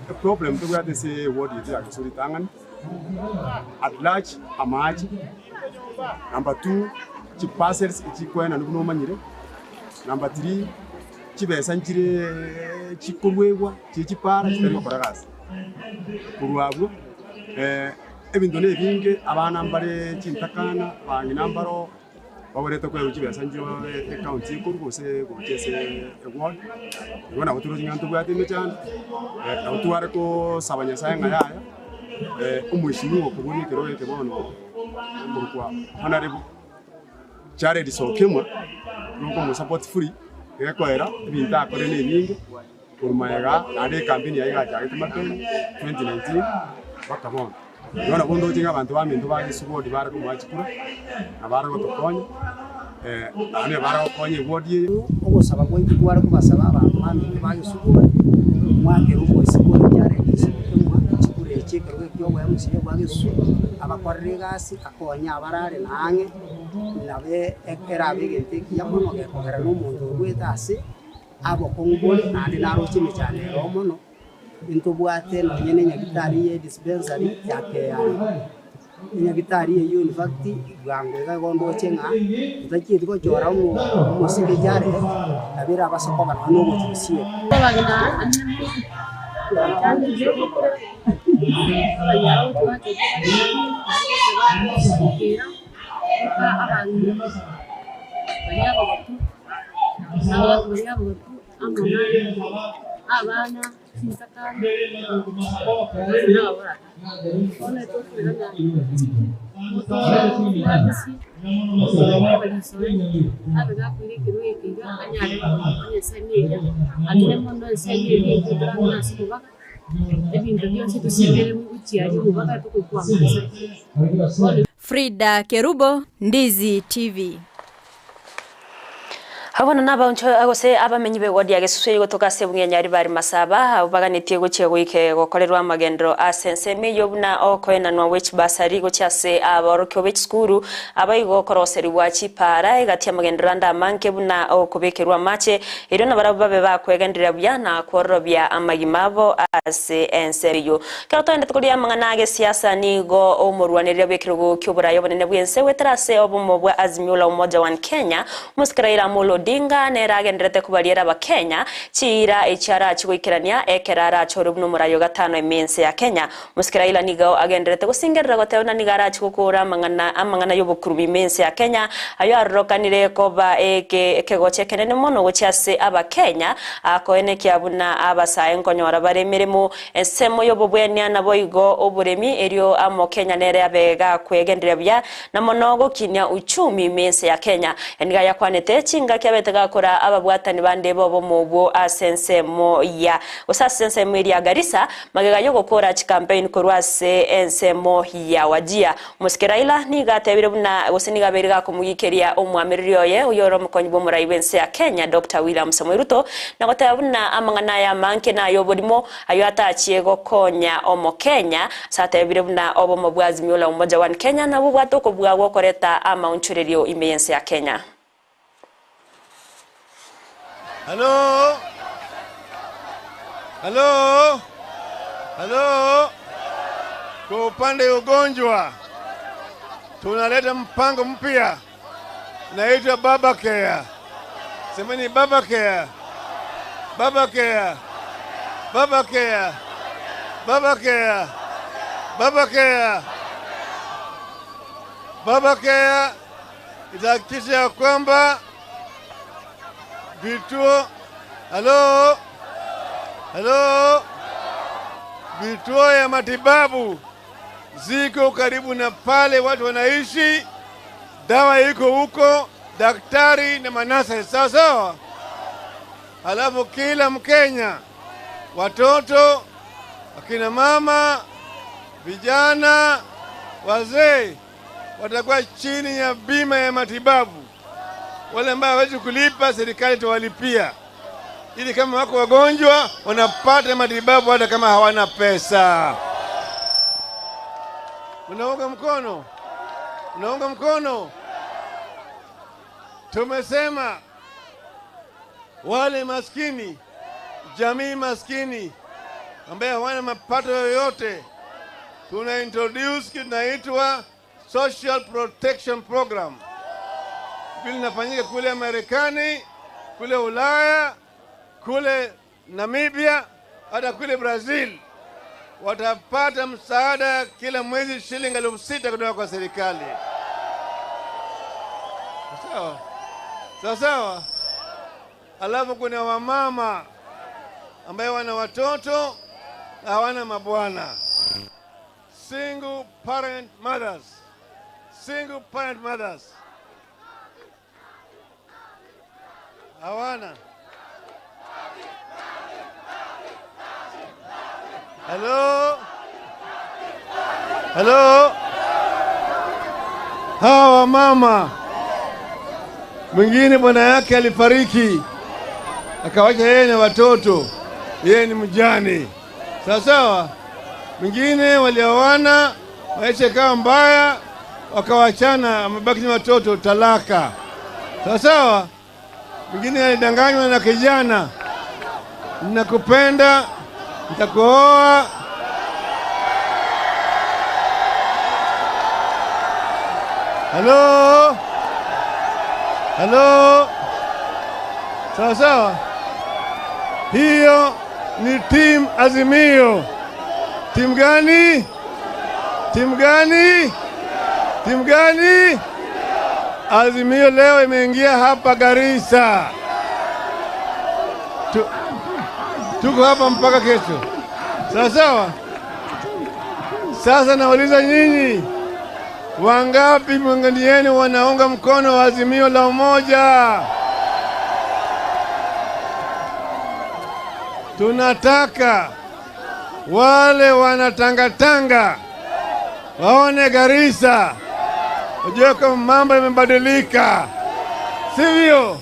Eproblem tobwate ase eward yaito ya Gesuri ritang'ani, at large amache. Number two, chiparcels echikoenanwa buna omanyire. Number three, chibesa nchire chikoruegwa chie chipara chitari gokora gasi. Korwa abwo, ebinto na ebinge, abana mbare chintakana, abang'ina mbaro baborete koegwa chibesa nchio ecounty ekorwa gose gocha ase eward. Igo nabo toroche ng'a ntobwate emechando, nabo tware kosaba Nyasaye ng'a yaya, omweshimiwa okoboria ekerogo eke bono okorokwa Honourable Jared Sokemwa, nigo fully, gekoera ebinto akore na ebinge. Korwa magega naende ekampeni yaye egachagete mapema 2019 mpaka bono. Igo nabo ndoche ng'a abanto baminto ba Gesu ward bare komoa chikura na bare gotokonya naende bare gokonya eward eye.
Ogosaba gwaito kware kobasaba abanto baminto ba Gesu ward, mwakere omoiseke oyo Jared Sokemwa chikura echi ekerogo ekio oboe omosinyo bwa Gesu, abakorere egasi akonye abarare na ang'e nabe erabe egento ekiya mono gekogera na omonto orwete ase abokong'u bore, naende naroche emechando ere oo mono, intobwate nonye na enyagitari ye dispensary ya Keano. Enyagitari eyio in fact bwango iga igo ndoche ng'a totachieti gochora omo omosike Jared, nabo erabase koba nonye na ogochusia.
Frida Kerubo, Ndizi TV.
Abwo nabaoncho gose abamenyi b'ewodi ya Gesusu eye gotoka ase ebung'e ya Nyaribari Masaba, abwo baganetie gochia goike gokorerwa amagenderero ase ensemo eyio buna okoenanwa gwe chibasari gochia ase abaorokigwa be chisukuru, abaigo okoroserigwa chipara egati y'amagenderero ande amange buna okobekerwa amache, erio nabarabwo babe bakwegendereria buya na kwororobia amagima abo ase ensemo eyio. Ekero toendete koria amang'ana ag'esiasa nigo omorwanereria bw'ekerogo ki'oboraia obonene bw'ense goetera ase obomo bwa Azimio la Umoja One Kenya, Omosike Raila Amolo Odinga nere agendererete kobariera Abakenya chiira echio arache goikerania ekero arachorwe buna omoraia o gatano ime ense ya Kenya. Omosike Raila nigo agendererete gosingerera goteba buna nigo arache gokoora amang'ana amang'ana y'obokurubi ime ense ya Kenya ayio arorokanire koba eke ekegocha ekenene mono gochia ase Abakenya akoenekia buna abasae nkonyora bare emeremo ensemo y'obobwenia naboigo oboremi erio amo Kenya nere abe gakwegendereria buya Na mono gokinia uchumi ime ense ya Kenya. Nigo ayakwanete chingaki abete gakora ababwatani bande b'obomo obwo ase ensemo ya gose ase ensemo eria ya Garissa magega y'ogokora chikampeini korwa ase ensemo ya Wajir. Omosike Raila nigo atebire buna gose nigo abeire gakomogikeria omwamereri oye oyio ore omokonyi bw'omorai bw'ense ya Kenya Doctor William Samoei Ruto na goteba buna amang'ana aya amange nay'oborimo Ayio atachie gokonya Omokenya, ase atebire buna obomo bwa Azimio la Umoja One Kenya nabwo bwate okobua gwokoreta amaonchorerio ime y'ense ya Kenya.
Halo? Halo? Halo? Kwa upande ugonjwa tunaleta mpango mpya naitwa Baba Care. Semeni Baba Care. Baba Care. Baba Care. Baba Care. Baba Care. Baba Care itahakikisha ya kwamba vituo halo halo vituo ya matibabu ziko karibu na pale watu wanaishi, dawa iko huko, daktari na manasa, sawa sawa. Halafu kila Mkenya, watoto, akina mama, vijana, wazee watakuwa chini ya bima ya matibabu. Wale ambao hawawezi kulipa, serikali itawalipia ili kama wako wagonjwa wanapata matibabu hata kama hawana pesa. Unaunga mkono? Unaunga mkono? Tumesema wale maskini, jamii maskini ambaye hawana mapato yoyote, tuna introduce kitu inaitwa Social Protection Program, vile inafanyika kule Marekani, kule Ulaya, kule Namibia, hata kule Brazil. Watapata msaada kila mwezi shilingi 6,000 kutoka kwa serikali. Sawa sawa sawa. Alafu kuna wamama ambaye wana watoto na hawana mabwana, single parent mothers, single parent mothers hawana. Hello, hello, hawa mama mwingine bwana yake alifariki akawacha yeye na watoto, yeye ni mjane. Sawa sawa. Mwingine walioana, maisha ikawa mbaya, wakawachana, amebaki na watoto, talaka. Sawa sawa. Mwingine alidanganywa na kijana, nakupenda, nitakuoa. Halo, halo, sawa sawa. Hiyo ni timu Azimio. Timu gani? Timu gani? Timu gani? Azimio leo imeingia hapa Garissa. Tuko hapa mpaka kesho. Sawa sawa. Sasa nauliza nyinyi, wangapi miongoni yenu wanaunga mkono Azimio la Umoja? Tunataka wale wanatangatanga waone Garissa, wajue kama mambo yamebadilika, sivyo?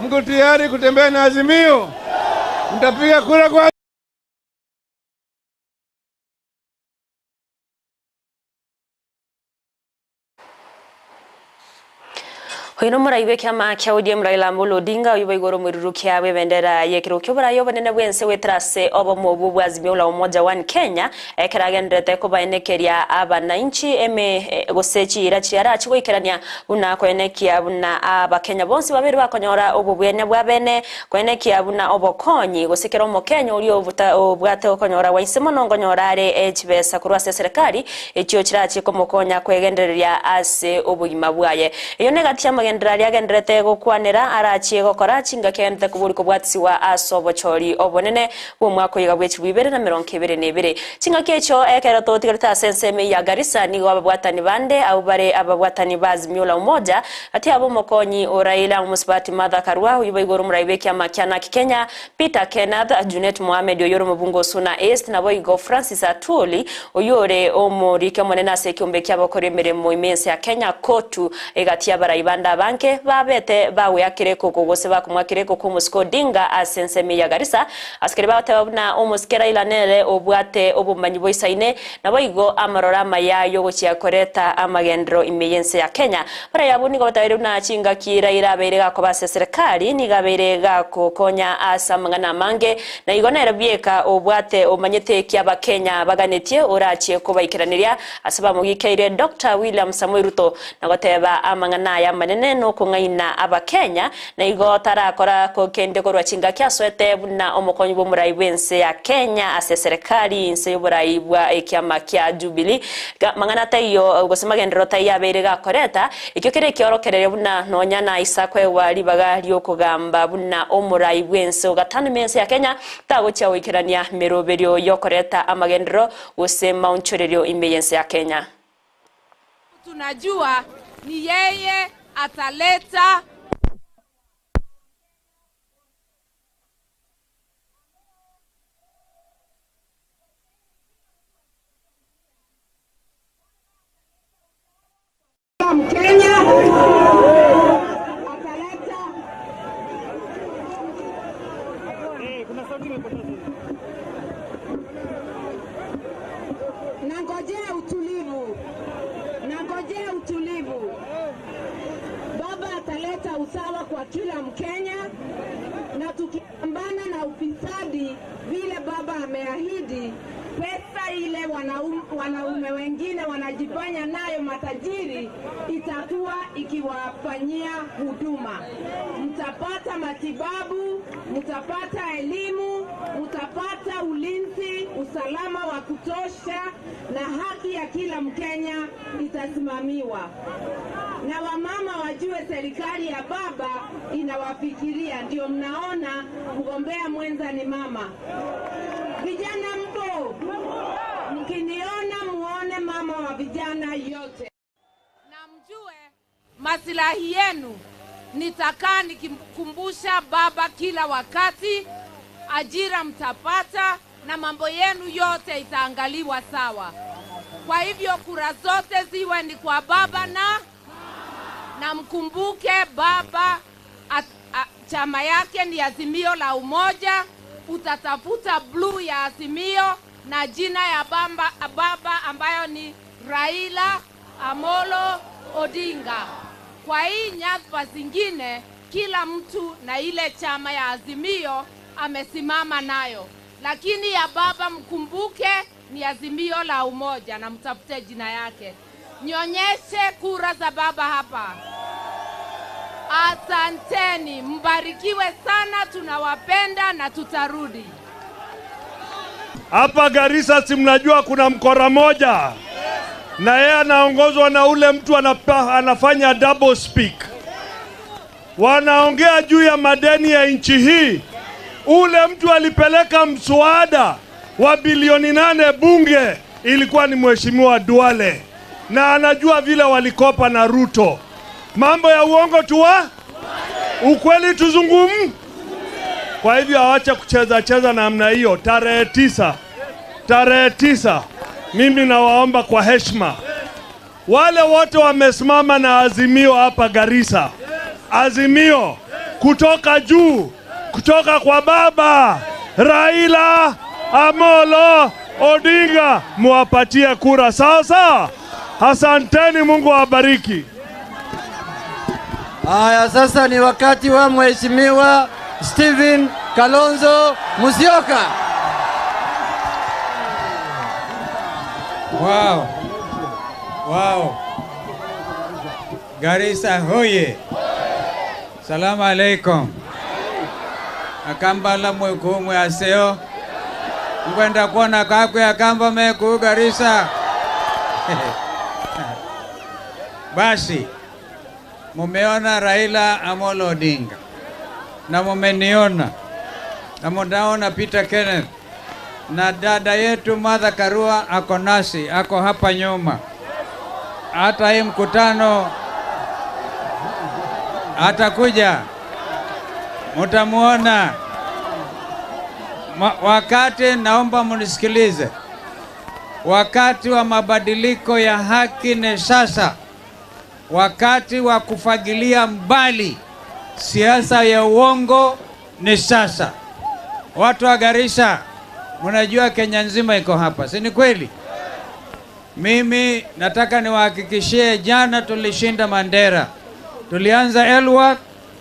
Mko tayari kutembea na Azimio? Mtapiga kura kwa
Huyu murai bwe kiama kia ODM Raila Amolo Odinga uyu baigoro mwirurukia bwe bendera yekiro kyo burayo bunene bwense wetrase obo bwa Azimio la Umoja One Kenya ekeragenderete kubaenekeria abananchi eme gose chira chiara chigoikerania buna koenekia buna abakenya bonsi babiri bakonyora obubwene bwa bene koenekia buna obokonyi gosekera omokenya uri obuta obwate okonyora waise mono ngonyora are echibesa kurwa ase serikali echio chirachi komokonya kwegendereria ase obogima bwaye eyo negatia magendera ryagenderete gokwanera arachie gokora chinga kente kuburi kobwatisiwa ase obochori obonene bw'omwaka oiga bwa 2022 chinga kecho ekero totigerete ase ensemo ya Garissa nigo ababwatani bande abo bare ababwatani ba Azimio la Umoja ati abo mokonyi o Raila Omusubati Martha Karua uyu baigoro murai bw'ekiama kia NARC Kenya Peter Kenneth Junet Mohamed oyore mobungo Suna East nabo igo Francis Atwoli oyore omorike omonene ase ekiombe kiabokora emeremo imense ya Kenya kotu egati abarai bande abanke babete baweakire koko gose bakomwakire koko omusiko Odinga ase ensemo ya Garissa asikeri bateba buna omusike Raila nere obwate obomanyi bwaisaine nabo igo amarora amaya yogochia koreta amagendero ime yense ya Kenya bara yabo nigo bataire buna chingaki Raila abeire gakoba ase serikali nigo abeire gakokonya ase amang'ana amange na igo nere bieka obwate omanyete ki abakenya baganetie orachie kobaikeraneria ase bamogikeire Dr. William Samoei Ruto na goteba amang'ana aya manene nokong'aina abakenya na igo tarakora kokende korwa chingaki aswete buna omokonyi bw'omorai bwense ya Kenya ase serikali inse y'oborai bwa ekiama kia Jubilee mang'ana taiyo gose magendero taiyo abeire gakoreta ekio kere ekiorokerere buna nonya na isakwewa ribaga riokogamba buna omorai bwense ogatano mense ya Kenya tagochia goikerania meroberio yokoreta amagendero gose maonchorerio ime yense ya Kenya.
Tunajua ni yeye ataleta
Mkenya ataleta
nangojea utulivu, nangojea utulivu. Baba ataleta usawa kwa kila Mkenya, na tukipambana na ufisadi vile baba ameahidi, pesa ile ile wanaume wengine wanajifanya nayo matajiri itakuwa ikiwafanyia huduma. Mtapata matibabu, mtapata elimu, mtapata ulinzi, usalama wa kutosha na haki ya kila Mkenya itasimamiwa. Na wamama wajue serikali ya baba inawafikiria, ndio mnaona mgombea mwenza ni mama. Vijana mpo, mkiniona muone mama wa vijana yote. Na mjue masilahi yenu. Nitakaa nikimkumbusha baba kila wakati, ajira mtapata na mambo yenu yote itaangaliwa sawa. Kwa hivyo kura zote ziwe ni kwa baba na mkumbuke baba chama yake ni Azimio la Umoja. Utatafuta bluu ya Azimio na jina ya baba ambayo ni Raila Amolo Odinga. Kwa hii nyadhifa zingine kila mtu na ile chama ya Azimio amesimama nayo, lakini ya baba mkumbuke ni Azimio la Umoja na mtafute jina yake. Nionyeshe kura za baba hapa. Asanteni, mbarikiwe sana, tunawapenda na tutarudi.
Hapa Garissa si mnajua kuna mkora moja na yeye anaongozwa na ule mtu anafanya double speak. Wanaongea juu ya madeni ya nchi hii. Ule mtu alipeleka mswada wa bilioni 8 bunge, ilikuwa ni Mheshimiwa Duale, na anajua vile walikopa na Ruto. Mambo ya uongo tuwa ukweli tuzungumze. Kwa hivyo awache kucheza cheza namna hiyo. Tarehe 9, mimi nawaomba kwa heshima wale wote wamesimama na Azimio hapa Garissa, Azimio kutoka juu, kutoka kwa baba Raila Amolo Odinga, muwapatie kura sasa. Asanteni, Mungu awabariki.
Haya, sasa ni wakati wa Mheshimiwa Stephen Kalonzo Musyoka.
Wow. Wow. Garissa hoye. Salamu alaikum. Akambala mwekumwe aseo. Ngwenda kuona kakwe akamba meku Garissa. Basi mumeona Raila Amolo Odinga na mumeniona na munaona Peter Kenneth na dada yetu Martha Karua ako nasi, ako hapa nyuma. Hata hii mkutano atakuja, mutamuona. Wakati, naomba munisikilize, wakati wa mabadiliko ya haki ni sasa. Wakati wa kufagilia mbali siasa ya uongo ni sasa. Watu wa Garissa, mnajua Kenya nzima iko hapa, si ni kweli? Mimi nataka niwahakikishie, jana tulishinda Mandera. Tulianza Elwak,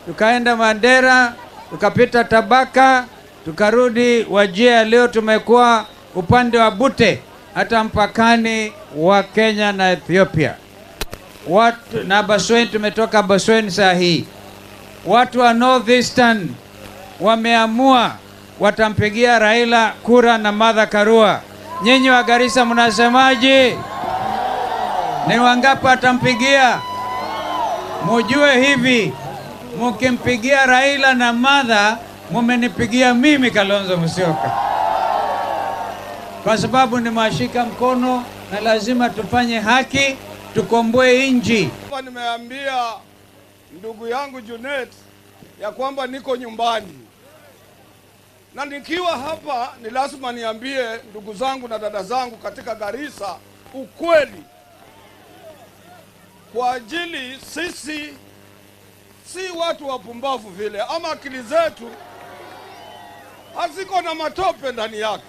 tukaenda Mandera, tukapita Tabaka, tukarudi Wajir. Leo tumekuwa upande wa Bute, hata mpakani wa Kenya na Ethiopia. Watu, na Baswen, tumetoka Baswen saa hii. Watu wa North Eastern wameamua watampigia Raila kura na Martha Karua. Nyinyi wa Garissa mnasemaje? Ni wangapi watampigia? Mujue hivi, mukimpigia Raila na Martha, mumenipigia mimi Kalonzo Musyoka, kwa sababu nimewashika mkono na lazima tufanye haki, tukomboe nchi.
Hapa nimeambia ndugu yangu Junet ya kwamba niko nyumbani, na nikiwa hapa ni lazima niambie ndugu zangu na dada zangu katika Garissa ukweli, kwa ajili sisi si watu wapumbavu vile, ama akili zetu haziko na matope ndani yake.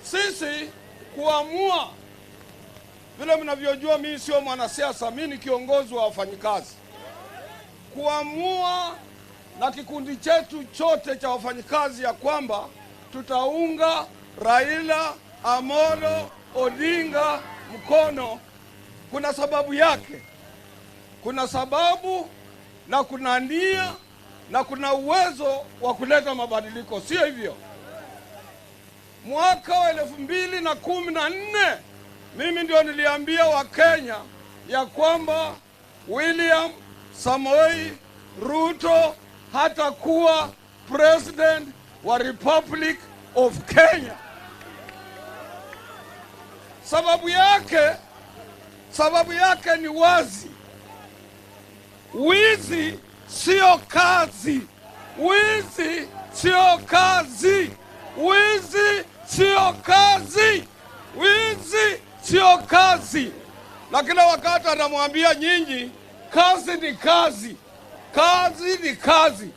Sisi kuamua vile mnavyojua, mimi sio mwanasiasa, mimi ni kiongozi wa wafanyikazi. Kuamua na kikundi chetu chote cha wafanyikazi ya kwamba tutaunga Raila Amolo Odinga mkono kuna sababu yake, kuna sababu na kuna nia na kuna uwezo wa kuleta mabadiliko, sio hivyo? Mwaka wa 2014 mimi ndio niliambia Wakenya ya kwamba William Samoei Ruto hatakuwa president wa Republic of Kenya. Sababu yake, sababu yake ni wazi. Wizi sio kazi, wizi sio kazi, wizi sio kazi, wizi sio kazi. Na kila wakati anamwambia nyinyi, kazi ni kazi, kazi ni kazi,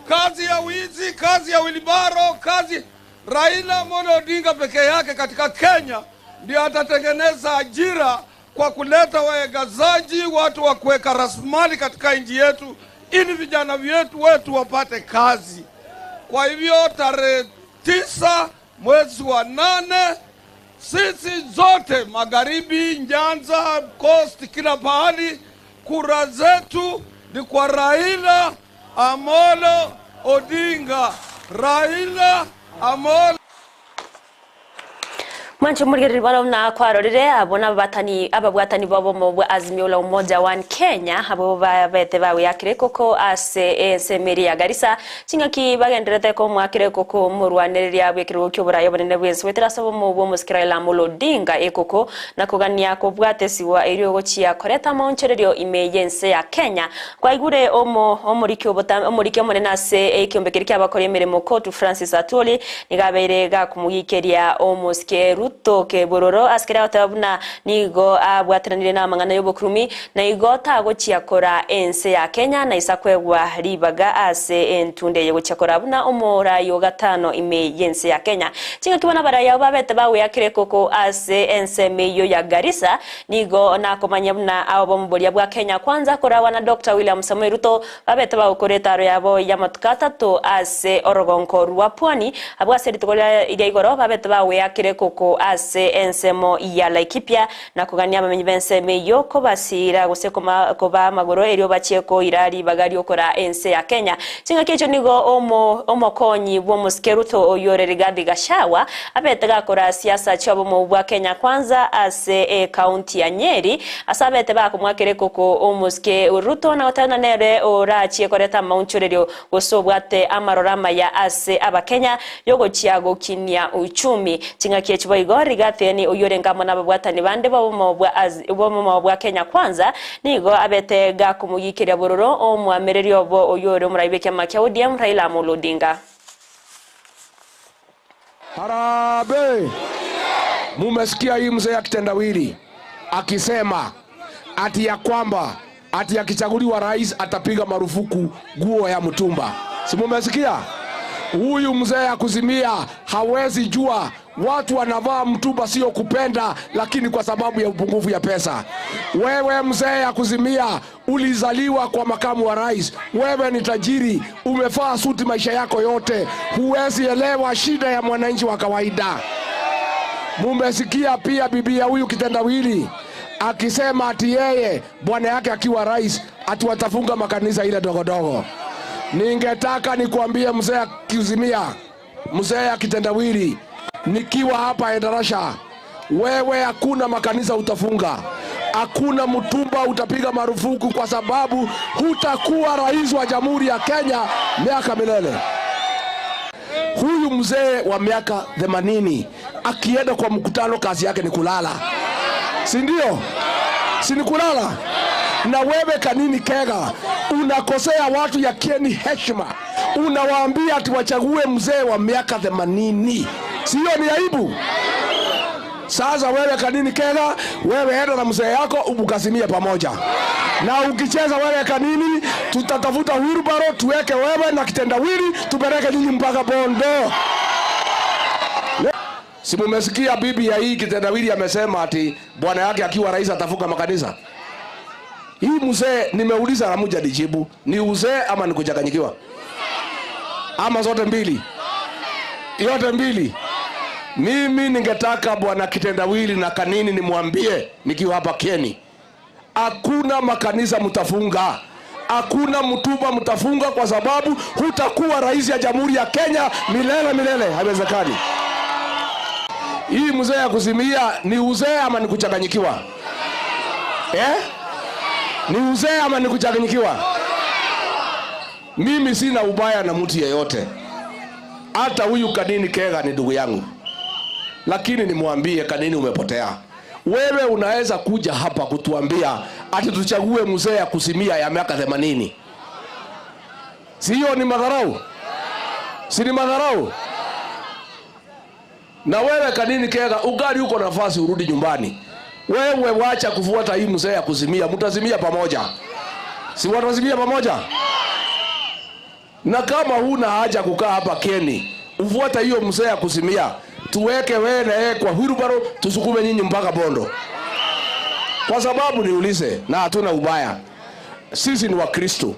kazi ya wizi, kazi ya wilibaro, kazi. Raila Amolo Odinga peke yake katika Kenya ndio atatengeneza ajira kwa kuleta wawekezaji, watu wa kuweka rasilimali katika nchi yetu, ili vijana wetu wetu wapate kazi. Kwa hivyo tarehe 9 mwezi wa 8, sisi zote magharibi, Nyanza, Coast, kila pahali, kura zetu ni kwa Raila Amolo Odinga. Raila Amolo
Mwancho murigereri bano na kwarorire abo n'ababatani ababwatani bobo mu bwa Azimio la Umoja One Kenya abo babete bawiyakire koko ase ensemeri ya Garissa chingaki bagenderete ko mwakire koko murwanereria bwekirwo kyoburayo bunene bwensi wetera sabo mu bwo musikira Raila Amolo Odinga ekoko na kugania kobwatesiwa erio gochia koreta maonchererio ime yense ya Kenya kwaigure omo omuriki obota omuriki omonene ase ekiombekeri kyabakora emirimo Kotu Francis Atwoli nigabeire gakumugikeria omusike Ruto kebororo asikira goteba nigo abwateranire na amang'ana y'obokurumi na igo tagochiakora ense ya Kenya na isa kwegwa ribaga ase entunde eye gochiakora buna omorayo gatano ime yense ya Kenya chingaki bona baraya babete bawiyakire koko ase ense meyo ya Garissa nigo nakomanya buna abo bomuboria bwa Kenya kwanza korawa na Dr. William Samoei Ruto babete bagokora etaro yabo ya matuko atato ase orogonko rwa pwani abwo ase rituko ria igoro babete bawiyakire koko ase ensemo ya Laikipia na kugania abamenyi b'ensemo eyo kobasira gose koba amagoro erio bachie koira ribaga riokora ense ya Kenya chingaki echo nigo omokonyi bwa omosike Ruto oyore Rigathi Gachagua abete gakora siasa chi'obomo bwa Kenya kwanza ase ekaunti ya Nyeri ase abete bakomwakere koko omosike Ruto na gotana nere orachie koreta amaunchorerio gose obwate amarora amaya ase abakenya yogochia gokinia uchumi chingaki echi boigo Rigathi ni oyore ngamo n'ababwatani bande bomo bwa Kenya kwanza nigo abete gakumugikeria bororo omwamererio obo oyore omuraibe kiama kia ODM Raila Amolo Odinga.
Harambee! Mumesikia hii mzee akitendawili akisema ati ya kwamba ati akichaguliwa rais atapiga marufuku nguo ya mtumba. Si mumesikia? Huyu mzee akuzimia hawezi jua watu wanavaa mtumba sio kupenda, lakini kwa sababu ya upungufu ya pesa. Wewe mzee akuzimia, ulizaliwa kwa makamu wa rais, wewe ni tajiri, umevaa suti maisha yako yote, huwezi elewa shida ya mwananchi wa kawaida. Mumesikia pia bibi ya huyu kitendawili akisema ati yeye bwana yake akiwa rais ati watafunga makanisa ile dogodogo. Ningetaka nikuambie mzee akizimia, mzee akitendawili, nikiwa hapa Endarasha, wewe hakuna makanisa utafunga, hakuna mtumba utapiga marufuku, kwa sababu hutakuwa rais wa Jamhuri ya Kenya miaka milele. Huyu mzee wa miaka 80 akienda kwa mkutano kazi yake ni kulala, si ndio? Si ni kulala? Na wewe Kanini Kega unakosea watu ya Kieni heshima, unawaambia ati wachague mzee wa miaka 80. Sio ni aibu? Sasa wewe Kanini Kega, wewe enda na mzee yako ukasimie pamoja. Na ukicheza wewe Kanini, tutatafuta wheelbarrow tuweke wewe na kitendawili tupeleke nyinyi mpaka Bondo. Si mumesikia bibi ya hii kitendawili amesema ati bwana yake akiwa rais atafunga makanisa? Hii mzee nimeuliza na mmoja nijibu, ni uzee ama ni kuchanganyikiwa? Ama zote mbili? Yote mbili. Mimi ningetaka bwana Kitendawili na Kanini nimwambie nikiwa hapa Kieni, hakuna makanisa mtafunga, hakuna mtumba mtafunga, kwa sababu hutakuwa rais ya jamhuri ya Kenya milele milele, haiwezekani. Hii mzee ya kuzimia ni uzee ama ni kuchanganyikiwa eh? Ni uzee ama ni kuchanganyikiwa? Mimi sina ubaya na mtu yeyote, hata huyu Kanini Kega ni ndugu yangu, lakini nimwambie Kanini, umepotea. Wewe unaweza kuja hapa kutuambia ati tuchague mzee ya kusimia ya miaka 80? Si hiyo ni madharau? Si ni madharau? Na wewe Kanini Kega, ugali uko nafasi urudi nyumbani. Wewe wacha kufuata hii mzee ya kuzimia, mtazimia pamoja, si watazimia pamoja? Na kama huna haja kukaa hapa Keni, ufuata hiyo mzee ya kuzimia, tuweke wewe na yeye kwa wheelbarrow, tusukume nyinyi mpaka Bondo. Kwa sababu niulize, na hatuna ubaya, sisi ni Wakristo.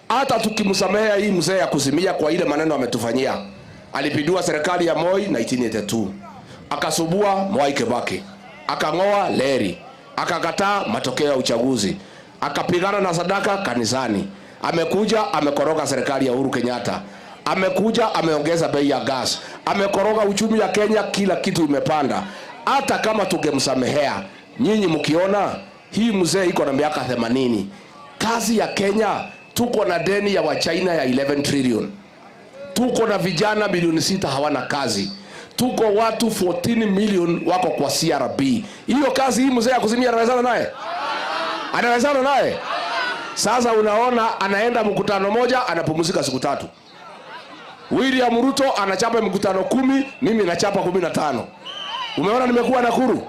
Hata tukimsamehea hii mzee ya kuzimia kwa ile maneno ametufanyia, alipindua serikali ya Moi 1982 akasubua Mwai Kibaki, akang'oa leri, akakataa matokeo ya uchaguzi, akapigana na sadaka kanisani. Amekuja amekoroga serikali ya Uhuru Kenyatta, amekuja ameongeza bei ya gas, amekoroga uchumi ya Kenya, kila kitu imepanda. Hata kama tungemsamehea, nyinyi mkiona hii mzee iko na miaka 80, kazi ya Kenya, tuko na deni ya Wachina ya 11 trillion tuko na vijana milioni sita hawana kazi, tuko watu 14 million wako kwa CRB. Hiyo kazi hii mzee ya kuzimia anawezana naye? Anawezana naye? Sasa unaona anaenda mkutano moja anapumzika siku tatu. William Ruto anachapa mkutano kumi, mimi nachapa 15. Umeona nimekuwa Nakuru,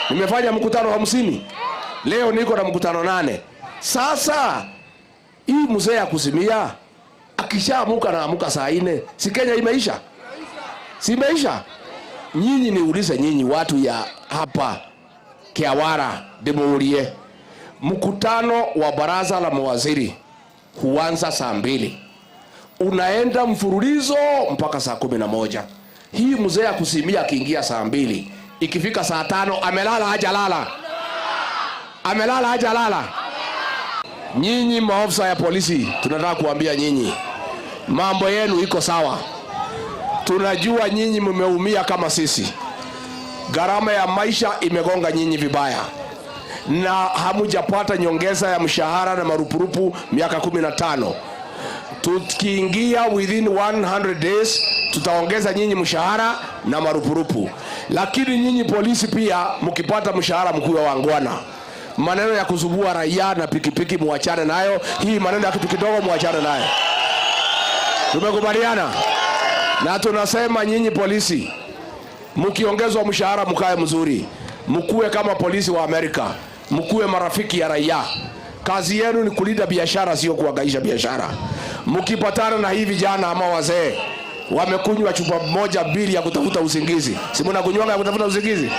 nimefanya mkutano 50, leo niko na mkutano nane. Sasa hii mzee ya kuzimia akishaamuka naamuka saa nne, si Kenya imeisha? Si imeisha? Nyinyi niulize nyinyi watu ya hapa Kiawara, ndimuurie, mkutano wa baraza la mawaziri huanza saa mbili unaenda mfululizo mpaka saa 11. Hii mzee akusimia akiingia saa mbili, ikifika saa tano amelala hajalala, amelala hajalala. Nyinyi maofisa ya polisi, tunataka kuambia nyinyi mambo yenu iko sawa. Tunajua nyinyi mmeumia kama sisi, gharama ya maisha imegonga nyinyi vibaya, na hamujapata nyongeza ya mshahara na marupurupu miaka 15. Tukiingia within 100 days tutaongeza nyinyi mshahara na marupurupu, lakini nyinyi polisi pia mkipata mshahara mkuwe wangwana. Maneno ya kuzubua raia na pikipiki muachane nayo, hii maneno ya kitu kidogo muachane nayo. Tumekubaliana na tunasema nyinyi polisi, mkiongezwa mshahara mkae mzuri, mkuwe kama polisi wa Amerika, mkuwe marafiki ya raia. Kazi yenu ni kulinda biashara, sio kuhangaisha biashara. Mkipatana na hivi vijana ama wazee wamekunywa chupa moja mbili ya kutafuta usingizi, si mnakunywanga ya kutafuta usingizi?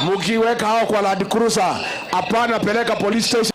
Mkiweka hao kwa Land Cruiser, hapana, peleka police station.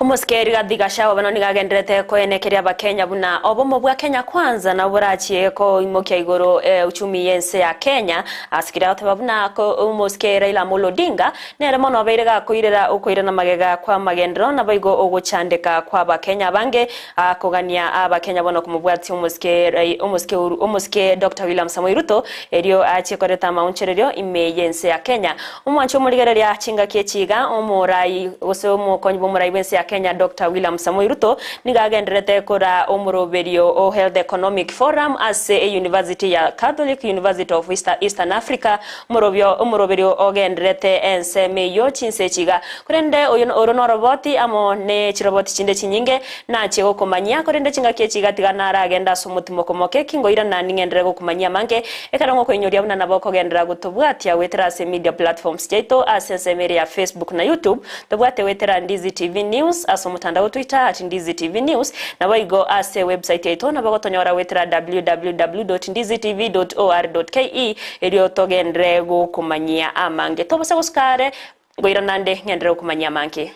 Omosike Rigathi Gachagua bono nigo agenderete koenekeria abakenya buna obomo bwa Kenya Kwanza nabo borachie koimokia igoro eh, uchumi yense ya Kenya asikire agoteba buna ko omosike Raila Amolo Odinga nere mono obeire gakoirera okoirana magega kwa magendero nabo igo ogochandeka kwa abakenya abange akogania abakenya bono komobwatia omosike Rai- omosike Uhuru- omosike Dr. William Samoei Ruto erio achie koreta amaonchererio ime yense ya Kenya omwancho omorigereria chingaki echiga omorai gose omokonyi bwa omorai bwense ya Kenya Dr. William Samoei Ruto nigo agenderete kora omoroberio o Health Economic Forum ase e University ya Catholic University of Eastern Africa omorobio omoroberio ogenderete ensemo eyo chinse echiga korende oyo oro noroboti amo ne chiroboti chinde chinyinge nachie gokomanyia korende chingaki echiga tiga naragenda ase omotimo komoke kingoirana ning'endere gokomanyia mange ekero ngokoinyoria buna nabo okogendera gotobwatia gwetera ase media platforms chiaito ase ensemo ere ya Facebook na YouTube tobwate gwetera Ndizi TV News ase omotandao Twitter at Ndizi TV News nabo igo ase website yaito nabo gotonyora gwetera www.ndizitv.or.ke erio togendere gokomanyia amange tobose gosukare ngoiranande ng'endere gokomanyia amange.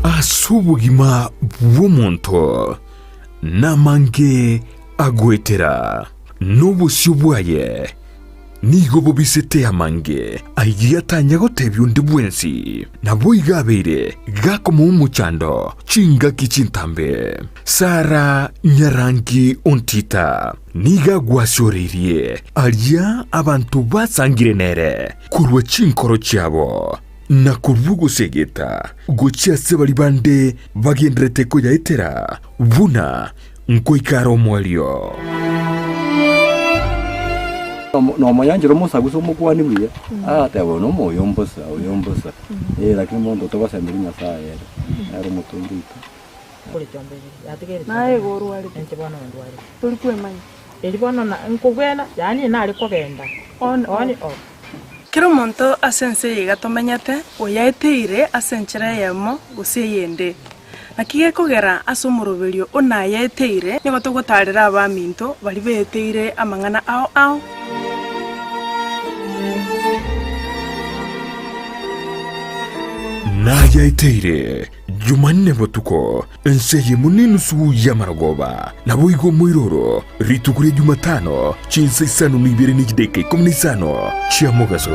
Ase obogima bw'omonto namange agoetera, na obosio bwaye nigo bobisete amange ayio atanya gotebia onde bwensi. Naboigo abeire gakomoa omochando chingaki chintambe. Sara nyarangi ontita nigo agwasioreirie aria abanto basangire nere korwa chinkoro chiabo, na korwa ogosegeta gochia ase baria bande bagendererete koyaetera buna nkoika are omoerio.
Nomoyanchera omosagusa omokuani buya, agateba oyo nomoyo mbosa, oyo mbosa, eh lakini monto togosemeria Nyasaye ere, nere omotongi oito.
Naye igo orwarete, tori kwemanya. On off. Kera omonto ase ense eye iga tomenyete, oyaeteire ase enchera eyemo gose eyende. Naki gekogera ase omoroberio o nayaeteire, nigo togotaarera abaminto baria beeteire amang'ana ao ao.
Nayaeteire Jumanne botuko, ense eyemo nenusu y'amarogoba, naboigo omoiroro, rituko ria Jumatano, chinsa isano na ibere ne chidakika ikomi na isano chia mogaso.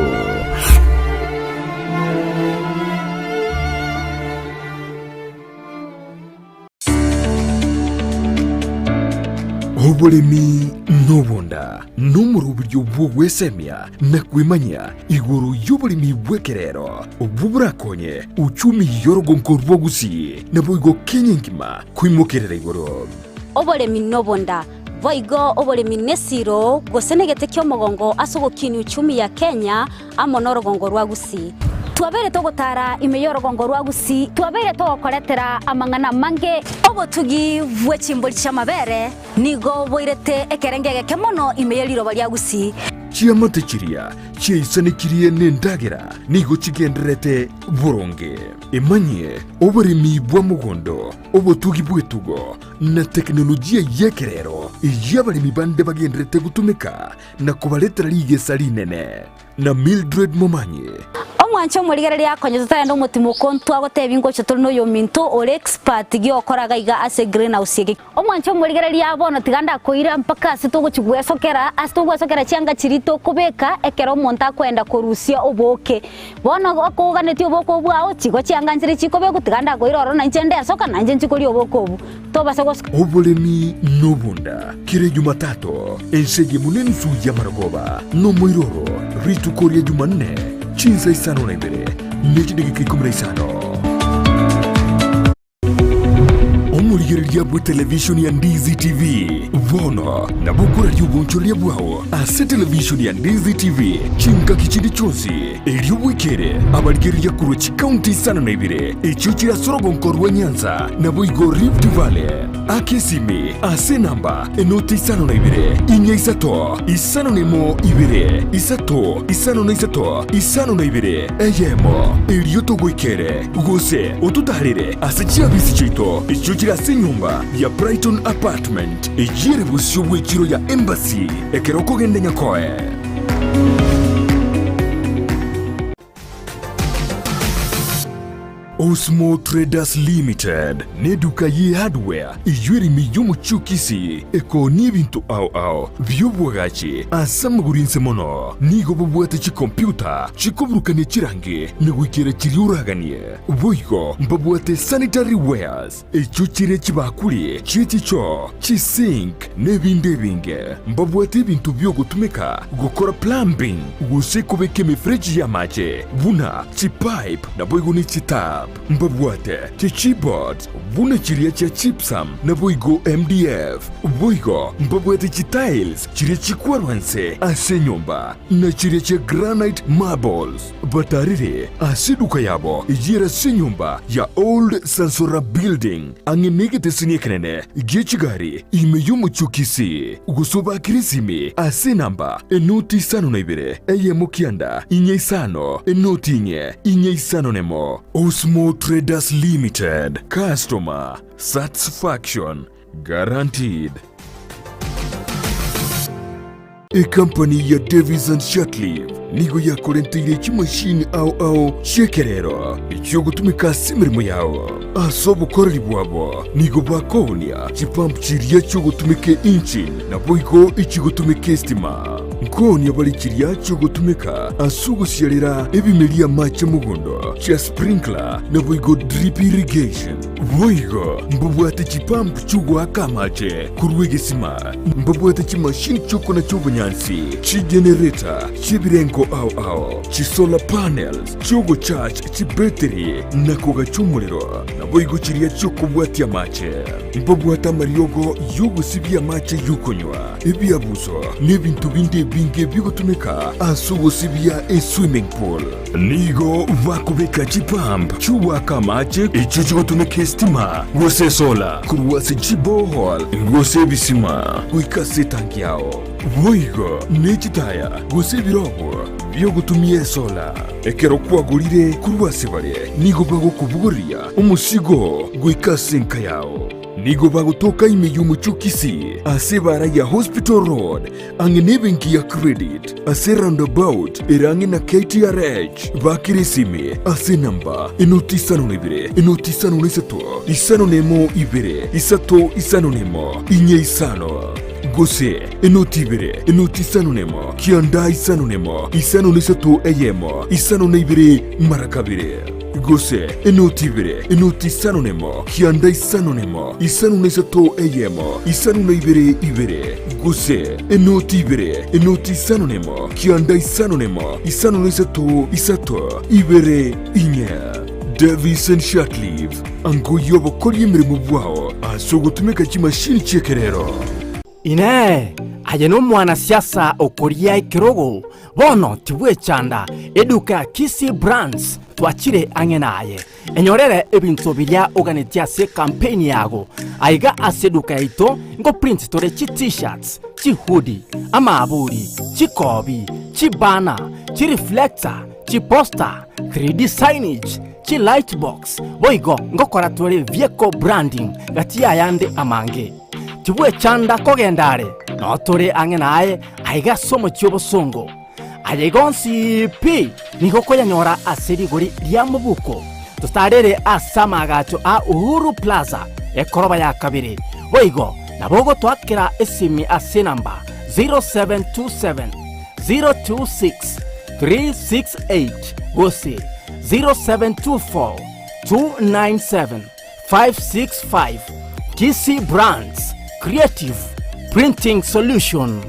Oboremi nobonda nomoroberio bw'ogwesemia na kwemanyia igoro y'oboremi bw'ekerero obwo borakonye uchumi y'orogonko rwa Gusii naboigo Kenya engima koimokerera igoro.
Oboremi nobonda, boigo oboremi nesiro gose negete ki'omogongo ase ogokinia uchumi ya Kenya amo norogongo rwa Gusii. Twabeire togotara ime y'orogongo rwa Gusii, twabeire togokoretera amang'ana amange. Obotugi bwe chimbori chi'amabere nigo boirete ekerengo egeke mono ime ye riroba ria Gusii.
Chiamate chiria chiaisanekirie nendagera nigo chigendererete boronge. Emanyie oboremi bwa mogondo, obotugi bw'etugo, na tekinolojia y'ekerero eyio abaremi bande bagendererete gotumeka na kobaretera rigesa rinene. Na Mildred Momanyi.
Omwanche omorigereria akonye totarenda omotimoko ntwagotebia ngocha tore noyominto ore expert giokora gaiga ase greenhouse eke. Omwanche omorigereria bono tiga ndakoira mpaka ase togochi gwesokera ase togwesokera chianga chiria tokobeka ekero omonto akoenda korusia obooke. Bono okoganetie obooke obwo bwao chigo chianga nchire chikobekwa tiga ndakoira ororo nainche ndesoka nainche nchi koria obooke obwo. Tobasa gosoka.
Oboremi nobonda kera Ejumatatu, ense eyemo nenusu y'amarogoba, nomoiroro rituko ria Jumanne, chinsa isano na ibere ne chidageka ikomi na isano. Omorigereria bw'etelevishoni ya Ndizi TV bono nabo okoraria obonchoreria bwao ase televishoni ya Ndizi TV chingaki chinde chionsi, erio bwekere abarigereria korwa chikaunti isano na ibere echio chire ase orogonko rwa Nyanza naboigo Rift Valley. Aka esimi ase enamba enoti isano na ibere, inya isato, isano na emo ibere, isato, isano na isato, isano na ibere, eyemo, erio togoikere, gose ototaarere ase chiabisi chiaito echio chire ase enyomba ya Brighton Apartment, eyio ere bosio bw'echiro ya Embassy, ekero okogenda Nyakoe. Osmo Traders Limited neduka ye hardware eyio ere ime y'omochie o Kisii ekoonia ebinto ao ao bi'obwagachi ase amagoro inse mono. Nigo babwate chikompyuta chikoburukania chirangi na goikera chiria oraganie. Boigo mbabwate sanitary wares Echio chire chibakuri chie chichoo, chisink, na ebinde ebinge. Mbabwate ebinto bi'ogotumeka gokora plumbing gose kobeka emefereji y'amache buna chipipe naboigo ne chitap. Mbabwate chichipboards buna chiria chia gypsum naboigo MDF. Boigo mbabwate chitiles chiria chikwarwa nse ase enyomba na chiria chia granite marbles. Batarire ase eduka yabo eyio ere ase enyomba ya Old Sansora Building, ang'e negeteseni ekenene gie chigari ime y'omochie o Kisii, gose obakere esimi ase enamba enoti isano na ibere, eyemo kianda, inye isano, enoti inye, inye isano nemo. Osmo Traders Limited, Customer Satisfaction Guaranteed. Ekampani ya Davis and Shirtliff nigo yakorenteire chimashini ao ao chi'ekerero echiogotumeka ase emeremo yao. Ase obokoreri bwabo nigo bakoonia chipump chiria chiogotumeka engine naboigo echigotumeka estima. Nkoonia bare chiria chiogotumeka ase ogosiarera ebimeria amache mogondo chia sprinkler naboigo drip irrigation. Boigo mbabwate chipump chi'ogoaka amache korwa egesima, mbabwate chimashini chi'okonacha obonyansi, chigenerator chi'ebirengo ao ao, chisolar panels chi'ogocharge chibetiri na kogacha omorero, naboigo chiria chi'okobwatia amache. Mbabwate amariogo y'ogosibia amache y'okonywa, ebiabuso, na ebinto binde ebinge bigotumeka ase ogosibia eswimming pool. Nigo bakobeka chipump chi'ogoaka amache echio chigotumeka esitima gose esola korwa ase chiborehole gose ebisima goika ase etanki yao. Boigo ne chitaya gose ebirogo bi'ogotumia esola. Ekero kwagorire korwa ase bare, nigo bagokobogoria omosigo goika ase enka yao. Nigo bagotoka ime y'omochie o Kisii ase ebaara ya Hospital Road ang'e nebenki ya Credit ase roundabout ere ang'e na KTRH. Bakera esimi ase enamba enoti isano na ibere enoti isano na isato isano na emo ibere isato isano na emo inye isano gose enoti ibere enoti isano na emo kianda isano na emo isano na isato eyemo isano na ibere mara kabere. Gose enoti ibere, enoti isano nemo, kianda isano nemo, isano na isato eyemo, isano na ibere ibere. Gose enoti ibere, enoti isano nemo, kianda isano nemo, isano na isato isato, ibere inye. Davison Shirtliff, ango y'obokoria emeremo bwao ase ogotumeka chimashini chi'ekerero.
Inee! Aye nomwanasiasa okoria ekerogo? Bono tibwechanda, eduka ya Kisii Brands twachire ang'e naye. Enyorere ebinto biria oganetie ase ekampeini yago. Aiga ase eduka yaito ngoprint tore chi T-shirts, chihoodie, amaaburi, chikobi, chibanner, chireflector, chiposter, 3D signage, chilightbox, boigo ngokora tore vehicle branding gati y'ayande amange. Tibwechanda kogenda are, nao tore ang'e naye aiga ase omochie obosongo. Aya igo onsi pi nigo okoyanyora ase rigori ria mobuko. Totarere ase amaagacho a Uhuru Plaza, ekoroba ya kabere. Boigo nabo ogotoakera esimi ase enamba 0727 026 368 gose 0724 297 565 Kisii Brands Creative Printing Solution.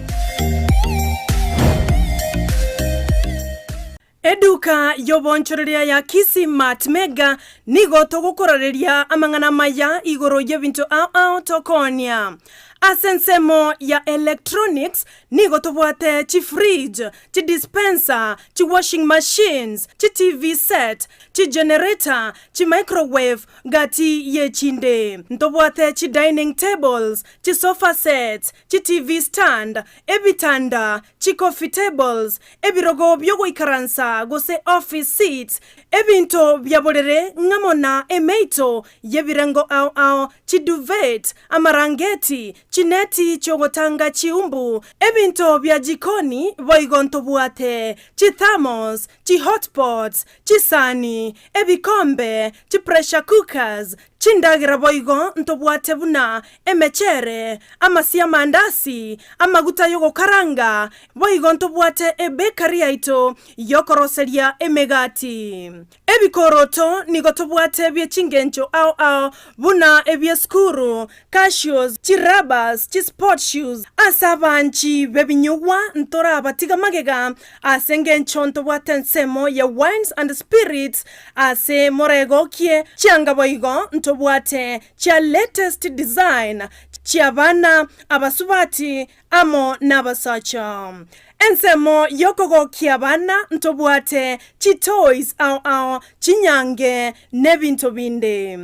Eduka y'obonchoreria ya Kisii Mart Mega nigo togokorareria amang'ana amaya igoro y'ebinto ao ao tokoonia. Ase ensemo ya electronics nigo tobwate chifridge, chidispenser, chiwashing machines, chiTV set, chigenerator, chimicrowave, gati y'echinde. Ntobwate chidining tables, chisofa sets, chiTV stand, ebitanda, chicoffee tables, ebirogo biogoikaransa gose office seats, ebinto bia borere ng'amo na emeito y'ebirengo ao ao, chiduvet, amarangeti, chineti chi'ogotanga chiumbu, ebinto bia jikoni, boigo ntobwate chithermos, chihotpots, Chisani, ebikombe, chipressure cookers, chindagera boigo ntobwate buna emechere, amasio amandasi, amaguta y'ogokaranga, boigo ntobwate ebakery yaito y'okoroseria emegati. Ebikoroto nigo tobwate bie chingencho ao ao buna ebi'esukuru, cashews, chirabas, chisport shoes. Ase abanchi b'ebinyugwa ntorabatiga magega, ase engencho ntobwate ensemo ya wines and spirits ase moregokie, chianga boigo ntobwate chia latest design chi'abana, abasubati amo nabasacha. Ensemo y'okogokia abana ntobwate chitoys ao ao, chinyange, nebinto binde.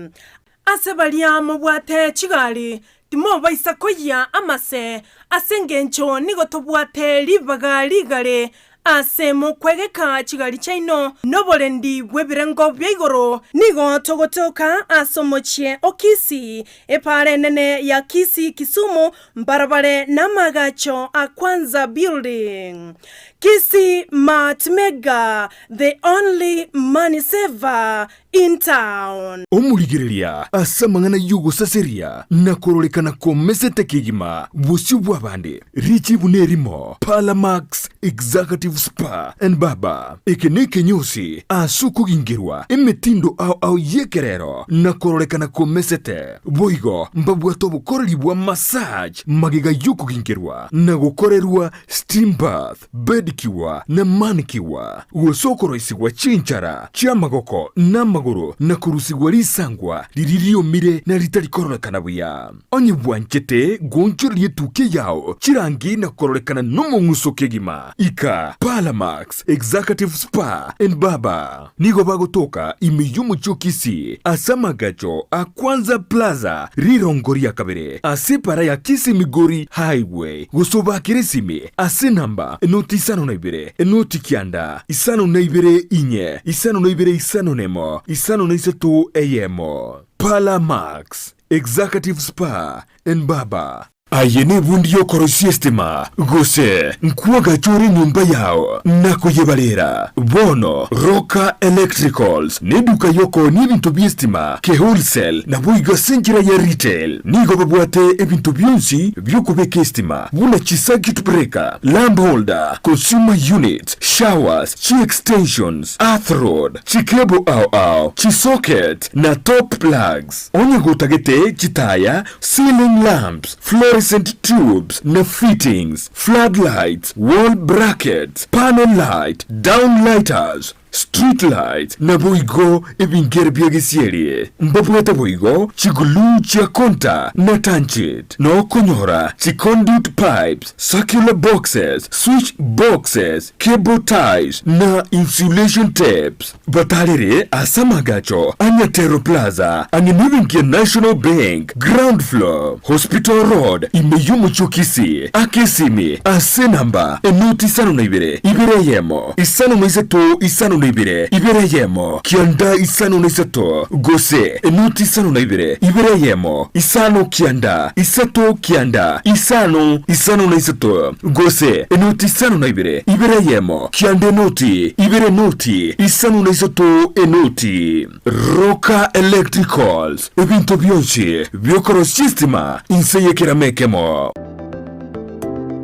Ase baria mobwate chigari, timobaisa koyia amase, ase engencho nigo tobwate ribaga rigare. Ase mokwegeka chigari chiaino noborendi bw'ebirengo bia igoro, nigo togotoka ase omochie o Kisii, epaara enene ya Kisii Kisumu, mbarabare namagacho a Kwanza Building. Kisii Mart Mega, the only money saver in town.
Omorigereria ase amang'ana y'ogosaseria na kororekana komesete kegima bosio bw'abande, richibu nerimo, Parlamax Executive Spa and Barber. Eke nekenyosi ase okogingerwa emetindo ao ao y'ekerero na kororekana komesete. Boigo mbabwate obokoreri bwa massage magega y'okogingerwa na gokorerwa steam bath. Bedicure na manicure, gose okoroisigwa chinchara chi'amagoko na amagoro na korusigwa risangwa riria riomire na ritari kororekana buya. Onye bwanchete goonchoreria etukia yao chirangi na kororekana nomong'uso kegima, ika Parlamax Executive Spa and Barber. Nigo bagotoka ime y'omochie o Kisii ase amagacho a Kwanza Plaza rirongo ria kabere ase epara ya Kisii Migori Highway gose obakere esimi ase enamba enoti isano na ibere enoti kianda isano na ibere inye isano na ibere isano na emo isano na isato eyemo. Parlour Max Executive Spa and Barber. Aye nebundi y'okoroisia estima, gose nkwagacha ore enyomba yao na koyebarera. Bono Roka Electricals neduka y'okoonia ebinto bi'estima ke wholesale naboigo ase enchera ya retail. Nigo babwate ebinto bionsi bi'okobeka estima buna chi circuit breaker, lamp holder, consumer units, showers, chi extensions, earth rod, chi cable ao ao, chi socket na top plugs. Onye gotagete chitaya, ceiling lamps, fluorescent tubes na fittings, flood lights, wall brackets, panel light, down lighters, street lights, naboigo ebingere bia gesieri. Mbabwate boigo chiglue chia konta na tanchit, na okonyora chiconduit pipes, circular boxes, switch boxes, cable ties na insulation tapes. Batarere ase amagacho a Nyatero Plaza, ang'e nebenki ya National Bank, ground floor, Hospital Road, ime y'omochie o Kisii. Aka esimi ase enamba enoti isano na ibere, ibere eyemo, isano na isato, isano na ibere, ibere eyemo, kianda isano na isato, gose enoti isano na ibere, ibere eyemo, isano kianda, isato kianda, isano, isano na isato, gose enoti isano na ibere, ibere eyemo, Kianda enoti, ibere enoti, isano na isato enoti. Roka Electricals, ebinto bionsi biokorosia estima inse y'ekerama ekemo.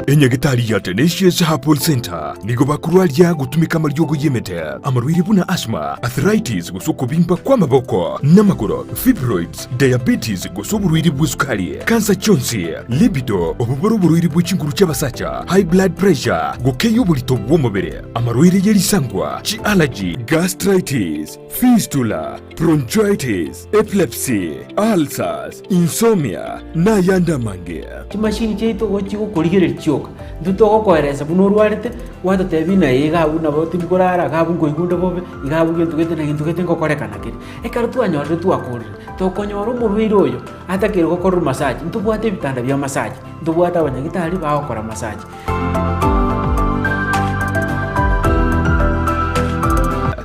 Enyagitari ya Tenacious Herbal Centre nigo bakorwaria gotumeka amariogo y'emete, amarwaire buna asthma, arthritis gose okobimba kw'amaboko n'amagoro, fibroids, diabetes gose oborwaire bw'esukari, kansa chionsi, libido, obwo bore oborwaire bwe chinguru chi'abasacha, high blood pressure, gokeyia oborito bw'omobere, amarwaire ye risangwa, chi'allergy, gastritis, fistula, bronchitis, epilepsy, ulcers, insomnia, na ayande amange.
Chimashini chiaito gochi gokorigereria chioka, intwe togokoeresa buna orwarete, gwatotebia ng'a ee iga abwo nabo tindi korara, iga abwo nkoigwa onde bobe, iga abwo gento gete na gento gete ngokorekana kere. Ekero twanyorire twakorire, tokonyora omorwaire oyo atakeire gokorerwa massage, ntobwate ebitanda bia massage, ntobwate abanyagitari bagokora massage.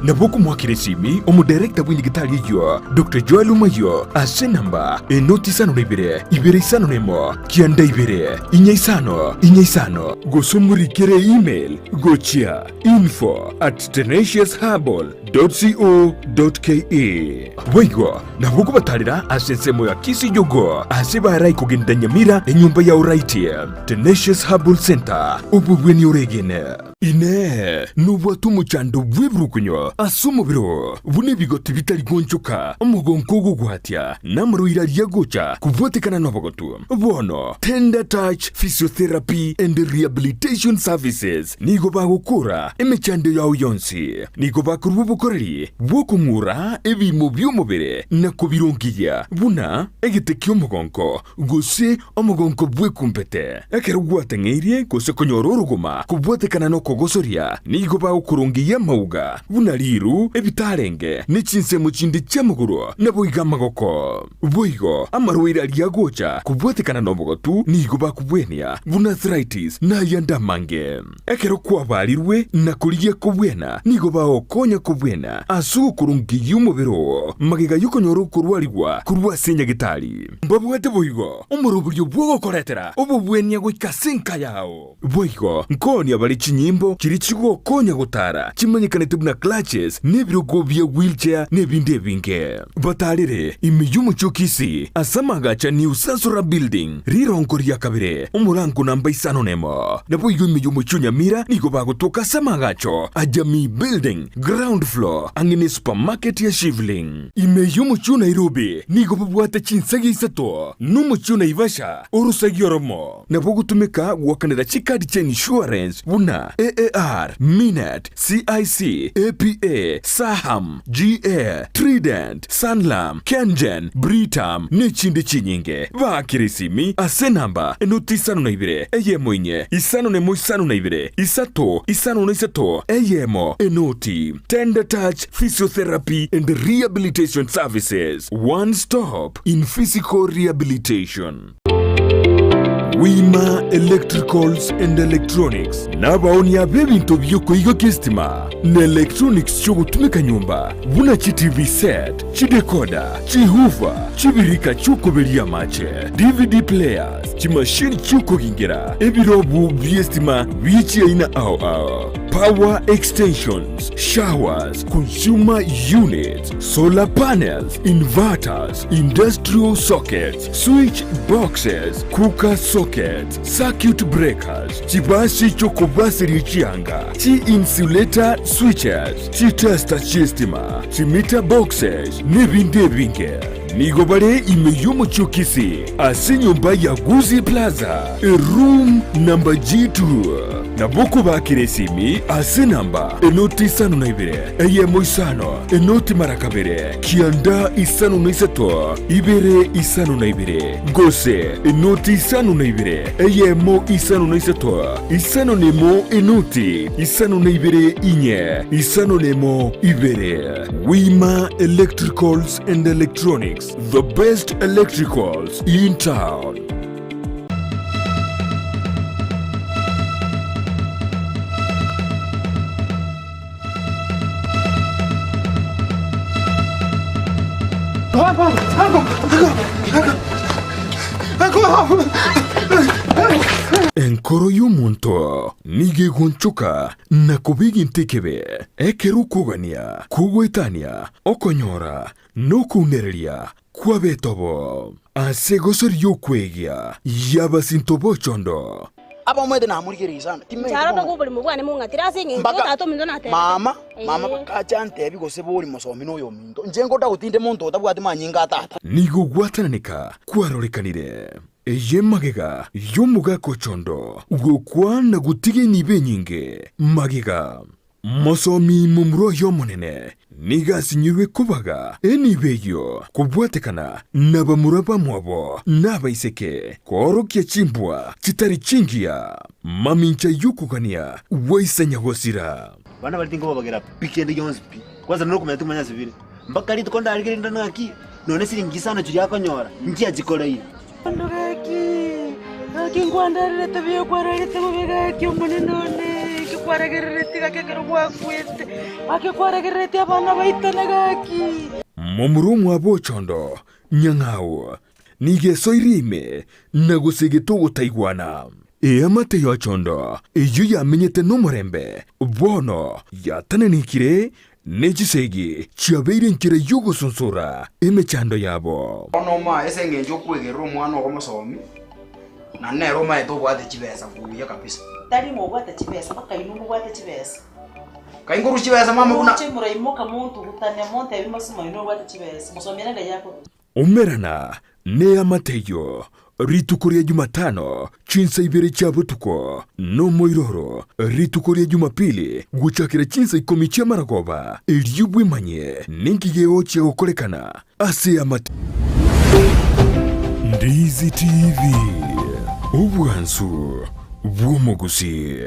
Nabo okomoakera esimi omodirector bw'enyagitari eyio, Doctor Joel Omayio, ase enamba enoti isano na ibere, ibere isano na emo, kianda ibere, inya isano, inya isano, gose omorikere email gochia info at tenaciousherbal dot co dot ke. Boigo nabo okobatarera ase ensemo ya Kisii Jogoo ase barai kogenda Nyamira enyomba ya Oraiti Tenacious Herbal Center obobweni oregene. Inee! Nobwate omochando bw'ebirukunyo ase omobere oo, buna ebigoti bitari goonchoka, omogonko ogogwatia, na amarwaire aria agocha kobwatekana nobogotu? Bono Tender Touch Physiotherapy and Rehabilitation Services nigo bagokora emechando yao yonsi. Nigo bakorua obokoreri bw'okong'ura ebiimo bi'omobere na kobirongeria buna egete ki'omogonko gose omogonko bw'ekumbete. Ekero gwateng'eirie gose konyora orogoma kobwatekana nokogosoria, nigo bagokorongeria amauga buna. riru, ebitarenge, ne chinsemo chinde chi'amagoro, naboigo amagoko. Boigo amarwaire aria agocha kobwatekana nobogotu nigo bakobwenia, buna arthritis na ayande amange. Ekero kwabarirwe na korigia kobwena, nigo bagokonya kobwena ase ogokorongeyia omobere oo magega y'okonyora okorwarigwa korwa ase nyagetari. Mbabwate boigo omoroberio bw'ogokoretera obobwenia goika ase enka yao. Boigo nkoonia bare chinyimbo chiria chigokonya gotara chimanyekanete buna clutches na ebirogo bia wheelchair na ebinde ebinge. Batarere ime y'omochie o Kisii ase amagacho a New Sansora Building, rirongo ria kabere, omorango namba isano nemo. Naboigo ime y'omochie o Nyamira nigo bagotoka ase amagacho a Jamii Building, ground floor, ang'e ne supermarket ya Shivling. Ime y'omochie o Nairobi nigo babwate chinsegi isato, na omochie o Naivasha orosegi oromo. Nabo ogotumeka goakanera chikadi chia insurance buna AAR, Minet, CIC, APA, Saham, GA, Trident, Sanlam, Kengen, Britam nechinde chinyinge. Baakere esimi ase enamba enoti isano na ibere eyemo inye isano nemo isano na ibere isato isano na isato eyemo enoti. Tender Touch Physiotherapy and Rehabilitation Services, one stop in physical rehabilitation. Wima Electricals and Electronics nabaonia b'ebinto bi'okoigokia esitima na electronics chi'ogotumeka nyomba buna chi TV set, chidecoder, chihoofer, chibirika chi'okoberia amache, DVD players, chimashini chi'okogingera, ebirobu bi'esitima bie chiaina ao ao, power extensions, showers, consumer units, solar panels, inverters, industrial sockets, Switch boxes, cooker sockets, circuit breakers, chibasi chi'okobaseria chianga, chi-insulator switches, chitester chi'estima, chimeter boxes, nebinde ebinge. Nigo bare ime y'omochie o Kisii ase enyomba ya Gusii Plaza, eroom number G2. Nabo okobakera esimi ase enamba enoti isano na ibere, eyemo isano, enoti mara kabere, kianda isano na isato, ibere isano na ibere, gose enoti isano na ibere, eyemo isano na isato, isano na emo enoti isano na ibere inye, isano na emo ibere. Wima Electricals and Electronics, the best electricals in town. Enkoro y'omonto nigo egonchoka na koba egento ekebe, ekero okogania kogoetania okonyora na okounereria kw'abetobo. Ase egosori y'okwegia y'abasinto b'ochondo.
Abamwete namorigereria sana, timanyeti
Ncharo
bong'aini.
nabwo oborimo bwane mong'atire ase eng'encho
Mpaka
tata ominto natebete.
mama, mama
Ee.
bakacha antebi gose bori mosomi noyo ominto. Inche ngoda gotinde monto otabwati manyinga a tata.
Nigo gwatananeka kwarorekanire. Eye magega y'omogaka ochondo gokwa na gotiga enibo enyinge magega. Mosomi momura oye omonene nigo asinyirwe kobaga enibo eyio kobwatekana nabamura bamwabo na abaiseke, koorokia chimbwa chitari chingiya, mamincha y'okogania gwaisa nyagosira.
Abana baria tinkobabagera pi kende gionsi pi. Kwanza nokomanya tikomanya ase bire. Mpaka rituko ndarigereria ndore ng'aki nonye siringi isano chiria akonyora, nchiachikoreire.
Bono gaki, gaki nkwandererete buya okwarerete bobe gaki omonene one, eki kwaragereretie gaki ekero gwakwete, gaki kwaragereretie abana baitane gaki.
Momura omwabo ochondo, nyang'au, nigo esoirie ime na gosegete ogotaigwana. Eamate y'ochondo eyio yamenyete nomorembe, bono yatananekire Ne chisegi chiabeire enchera y'ogosonsora emechando yabo.
Bono omoaye ase engencho okwegerera omwana ogo mosomi, na nere omaete obwate chibesa buya kabisa.
Tari ng'a obwate chibesa, mpaka inwe mobwate chibesa.
Kai nkorwa chibesa mama buna.
Moche moraimoka montugutane montebie mosima oino obwate chibesa, mosomi ere ng'ai akorwa.
Umerana neamate eyio rituko ria Jumatano chinsa ibere chia botuko, nomoiroro rituko ria Jumapili gochakera chinsa ikomi chi'amaragoba, erio bwemanyie ninki gegochia gokorekana ase eamate. Ndizi TV, obwansu bw'omogusii.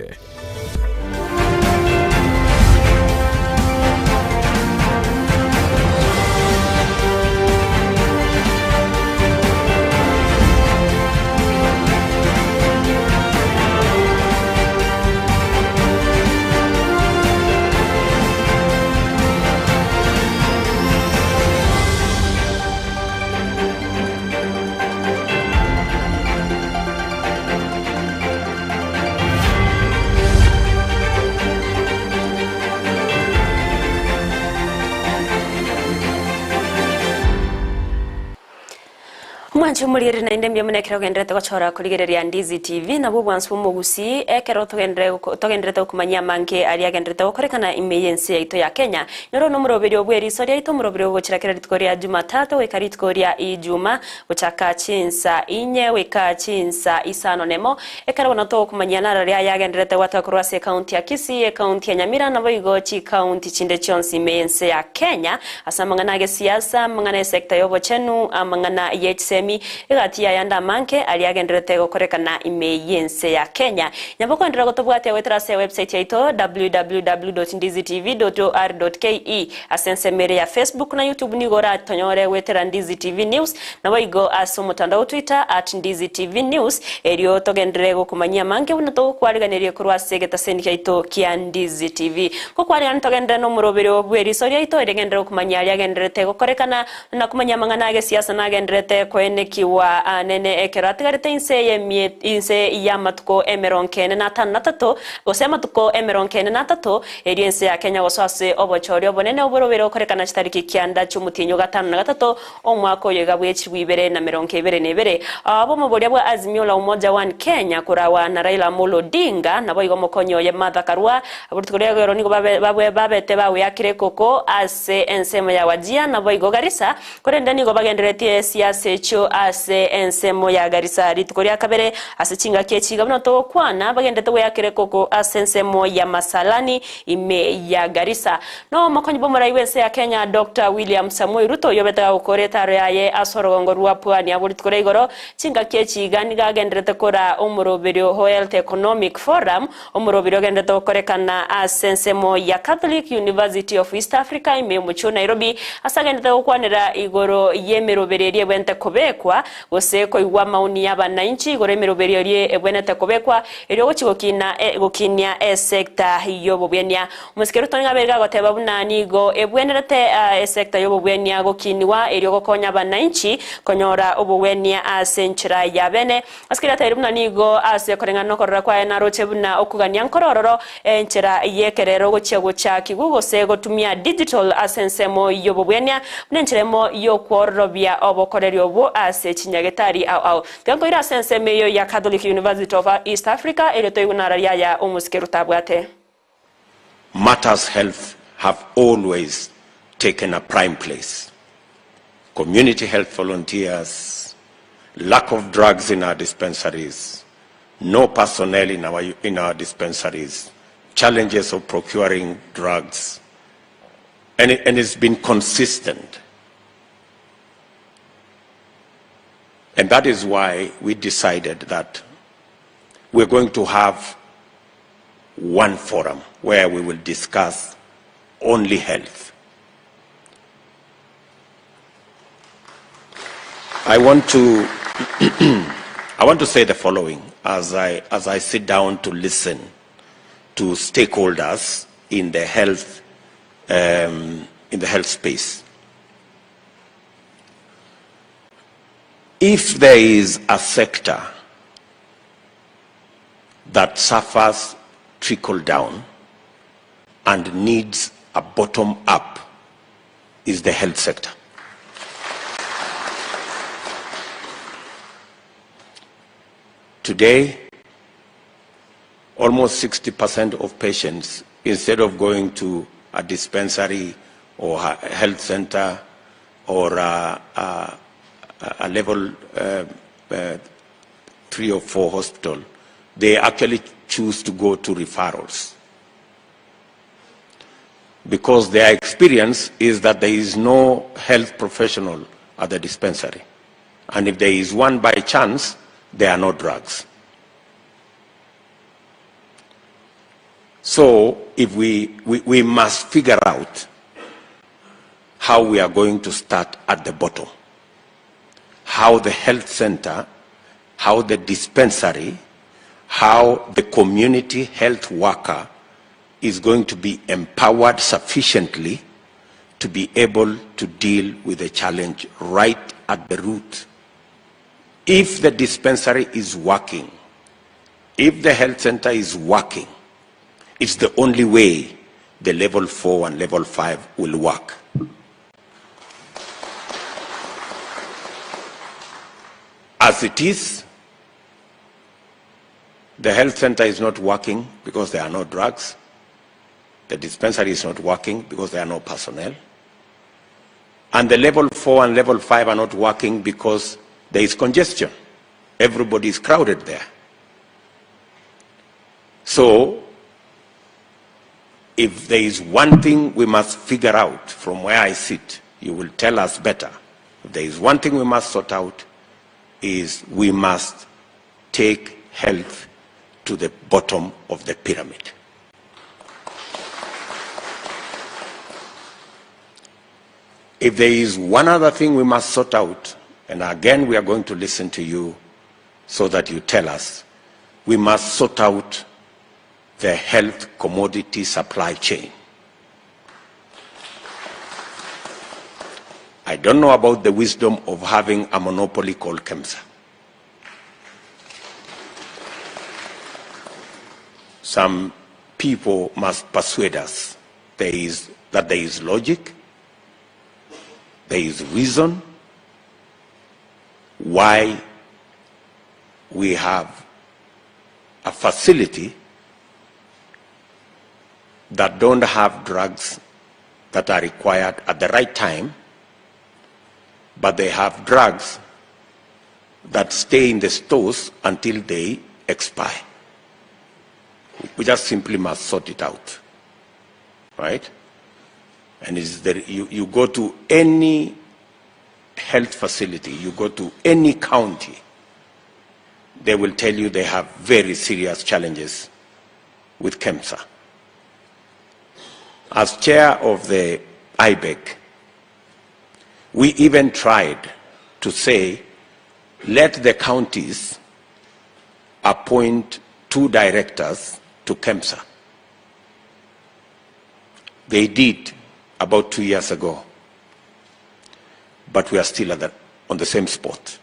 Omwanchi omorigereria naende mbuya mono ekero ogendererete gochora korigereria Ndizi TV, nabwo obwansu bw'omogusii ekero togenderere togendererete gokomanyia amange aria agendererete gokorekana ime y'ense yaito ya Kenya. Noro nomoroberio bw'eriso riaito omoroberio ogochira kera rituko ria Jumatatu goika rituko ria Ijuma gochaka chinsa inye goika chinsa isano nemo ekero bono togokomanyia naro riria ayagendererete gwatoka korwa ase ekaunti ya Kisii, ekaunti ya Nyamira naboigo chikaunti chinde chionsi ime y'ense ya Kenya. Ase amang'ana agesiasa, amang'ana esecta y'obochenu, amang'ana ye chisemi, egati y'ayande amange aria agendererete gokorekana ime y'ense ya Kenya. Nyabo koenderera gotobwatia goetera ase ewebsite yaito www.ndizitv.or.ke ase ensemo ere ya Facebook na YouTube nigo oratonyore goetera Ndizi TV News naboigo ase omotandao o Twitter at Ndizi TV News erio togenderere gokomanyia amange buna togokwariganerie korwa ase egetaseni giaito kia Ndizi TV. Gokwarigana togenderere nomoroberio bw'eriso riaito erigenderere gokomanyia aria agendererete gokorekana na komanya amang'ana agesiasa nagendererete koenekiwa nene ekero atigarete inse y'emie inse y'amatuko emerongo ene na atano na atato gose amatuko emerongo ene na atato erio ense ya Kenya gosoa ase obochori obonene oborobere gokorekana chitariki kianda chi'omotienyi o gatano na gatato Omwaka oyo iga bw'echilifu ibere na merongo ebere na ebere, ab'omoboria bwa Azimio la Umoja One Kenya korawa na Raila Amolo Odinga, naboigo omokonyi oye Martha Karua, abwo rituko ria igoro nigo babe babwe babete bagweakire ekoko ase ensemo ya Wajir naboigo Garissa, korende nigo bagenderetie siasa echio ase ensemo ya Garissa rituko ria kabere ase chingaki echi iga buna togokwana bagenderete gweakera ekoko ase ensemo ya Masalani ime ya Garissa. Nomokonyi bw'omorai bw'ense ya Kenya Doctor William Samoei Ruto oyio obete gagokora etaaro yaye ase orogongo rwa Pwani abwo rituko ria igoro chingaki echi iga nigo agenderete koraa omoroberio o Health Economic Forum omoroberio ogenderete gokorekana ase ensemo ya Catholic University of East Africa ime y'omochie o Nairobi ase agenderete gokwanera igoro y'emeroberio eria ebwenerete kobekwa gose koigwa amaoni y'abanainchi igoro y'emeroberio eria ebwenerete kobekwa erio gochia gokina gokinia esecta y'obobwenia. Omosike Ruto nigo abeire gagoteba buna nigo ebwenerete esecta y'obobwenia gokinigwa erio gokonya abanainchi konyora obogwenia ase enchera ya bene. Ase keria ataire buna nigo ase koreng'ana nokorora kwaye naroche buna okogania nkore ororo enchera y'ekerero gochia gochakigwa gose gotumia digital ase ensemo y'obobwenia buna enchera emo y'okwororobia obokoreri obwo ase chinyagetari ao ao. Tiga nkoire ase ensemo eyio ya Catholic University of East Africa erio toigwe nararia aya omosike Ruto abwate.
Matters health have always taken a prime place. Community health volunteers, lack of drugs in our dispensaries, no personnel in our, in our dispensaries, challenges of procuring drugs, and, it, and it's been consistent. And that is why we decided that we're going to have one forum where we will discuss only health. I want to I want to say the following as I as I sit down to listen to stakeholders in the health um, in the health space. If there is a sector that suffers trickle down and needs a bottom up is the health sector. Today, almost 60% of patients, instead of going to a dispensary or a health center or a, a, a level uh, uh, three or four hospital, they actually choose to go to referrals. Because their experience is that there is no health professional at the dispensary. And if there is one by chance, there are no drugs. So if we, we, we must figure out how we are going to start at the bottom, how the health center, how the dispensary, how the community health worker is going to be empowered sufficiently to be able to deal with the challenge right at the root. If the dispensary is working, if the health center is working, it's the only way the level 4 and level 5 will work. As it is, the health center is not working because there are no drugs. The dispensary is not working because there are no personnel. And the level 4 and level 5 are not working because there is congestion. Everybody is crowded there. So, if there is one thing we must figure out from where I sit, you will tell us better. If there is one thing we must sort out, is we must take health to the bottom of the pyramid. If there is one other thing we must sort out, and again we are going to listen to you so that you tell us, we must sort out the health commodity supply chain. I don't know about the wisdom of having a monopoly called KEMSA. Some people must persuade us there is, that there is logic, there is reason why we have a facility that don't have drugs that are required at the right time, but they have drugs that stay in the stores until they expire. We just simply must sort it out, right? And is there, you, you go to any health facility, you go to any county, they will tell you they have very serious challenges with KEMSA. As chair of the IBEC, we even tried to say, let the counties appoint two directors to KEMSA. They did about two years ago, but we are still at the, on the same spot.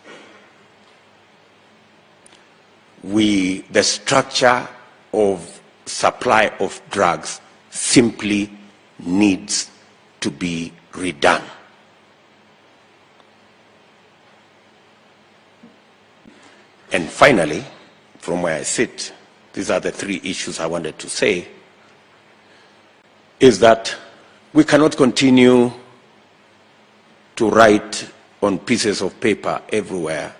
We, the structure of supply of drugs simply needs to be redone. And finally, from where I sit, these are the three issues I wanted to say, is that we cannot continue to write on pieces of paper everywhere,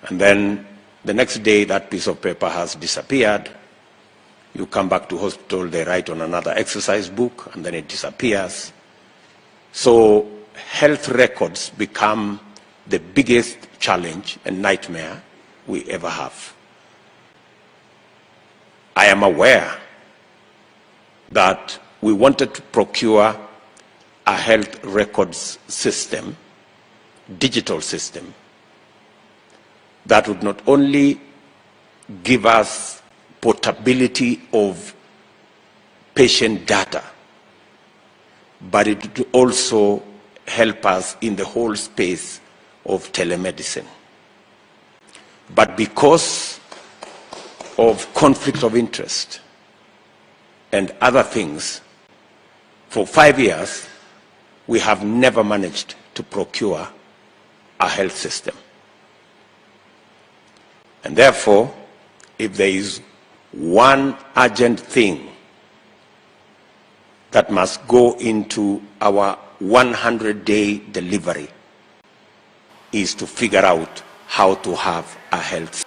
and then the next day that piece of paper has disappeared. You come back to hospital, they write on another exercise book, and then it disappears. So health records become the biggest challenge and nightmare we ever have. I am aware that we wanted to procure a health records system, digital system, that would not only give us portability of patient data, but it would also help us in the whole space of telemedicine. But because of conflict of interest and other things, for five years, we have never managed to procure a health system. And therefore, if there is one urgent thing that must go into our 100 day delivery is to figure out how to have a health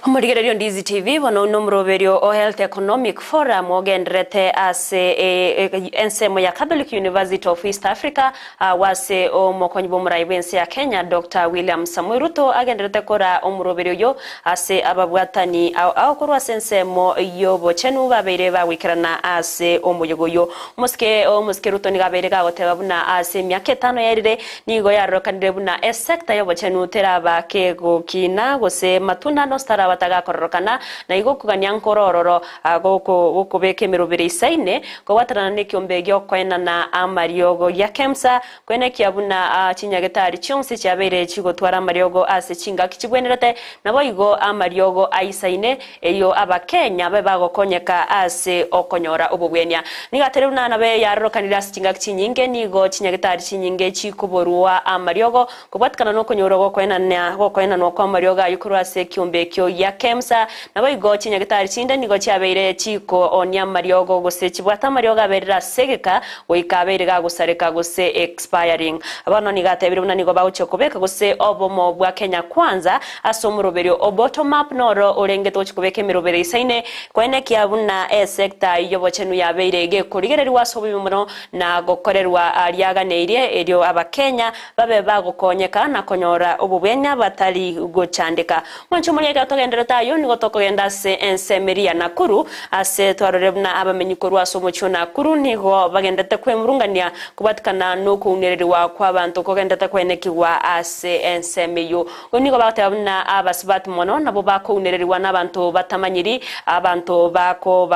Omorigereria o Ndizi TV bono nomoroberio o Health Economic Forum ogenderete ase e, e, ensemo ya Catholic University of East Africa wase omokonyi bw'omorai bw'ense ya Kenya Dr. William Samoei Ruto agenderete kora omoroberio oyo ase ababwatani ao ao korwa ase ensemo y'obochenu babeire bagwikerana ase omoyega oyo. Omosike omosike Ruto nigo abeire gagoteba buna ase emiaka etano yaerire nigo yarorekanire buna esector y'obochenu teraba kegokina gose matunda nostaraba. batagakororokana na igo okogania nkore ororo gokobeka emerobere isaine kobwatanana nekiombe giokoenana amariogo gia Kemsa Kwenekia buna chinyagetari chionsi chiabeire chigotwara amariogo ase chingaki chibwenerete, naboigo amariogo aisaine, erio Abakenya babe bagokonyeka ase okonyora obobwenia. Nigo atere buna nabe yarorekanire ase chingaki chinyinge, nigo chinyagetari chinyinge chikoborwa amariogo, kobwatikana nokonyorwa gokoenana gokoenanwa kw'amariogo ayio korwa ase ekiombe ekio gia Kemsa. Naboigo chinyagetari chinde nigo chiabeire chikoonia amariogo gose chibwate amariogo aberire ase egeka Goika abeire gagosareka gose expiring. Bono nigo atebire buna nigo bagochia kobeka gose obomo bwa Kenya Kwanza ase omoroberio o bottom up noro orengete gochia kobeka emeroberio eisaine koenekia buna esector yobochenu yabeire gekorigereriwa ase obobe mono na gokorerwa riaganeirie erio abakenya babe bagokonyeka na konyora obobwenia batari gochandeka. Mwanche omoria ekero togenderete ayio nigo tokogenda ase ensemo eria ya Nakuru, ase twarorire buna abamenyi korwa ase omochie o Nakuru nigo bagenderete kwemurungania kobwatikana nokounererigwa kw'abanto kogenderete koenekigwa ase ensemo eyio. Igo nigo bagoteba buna abasubati mono nabwo bakounererigwa nabanto batamanyiri, abanto bako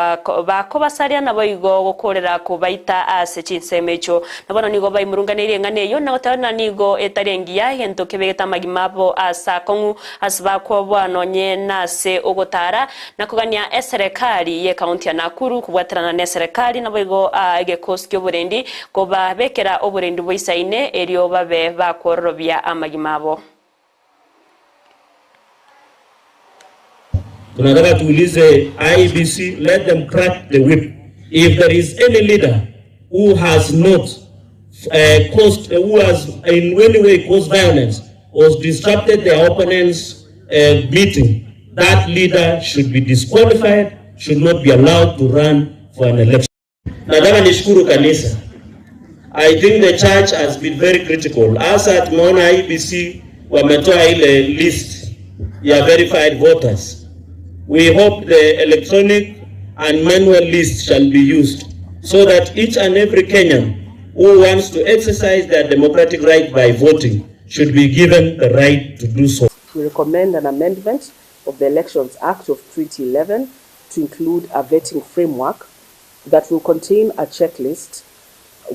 bakobasaria naboigo gokorera kobaita ase chinsemo echio. Na bono nigo baimurunganeirie eng'ana eyio, na goteba buna nigo etari engiya egento kebegete amagima abo aase akong'u, ase bakwoboa nonye nase ogotaara, na kogania eserekari y'ekaunti ya Nakuru kobwaterana neserekari naboigo egekosi ki'oborendi kobabekera oborendi boisaine erio babe bakwororobia amagima abo.
Tunataka tuulize IEBC, let them crack the whip. If there is any leader who has not uh, caused, who has in any way caused violence or disrupted their opponent's uh, meeting, that leader should be disqualified, should not be allowed to run for an election. Nataka nishukuru kanisa. I think the church has been very critical. Hasa tumeona IEBC wametoa ile list ya verified voters. We hope the electronic and manual list shall be used so that each and every Kenyan who wants to exercise their democratic right by voting should be given the right to do so.
We recommend an amendment of the Elections Act of 2011 to include a vetting framework that will contain a checklist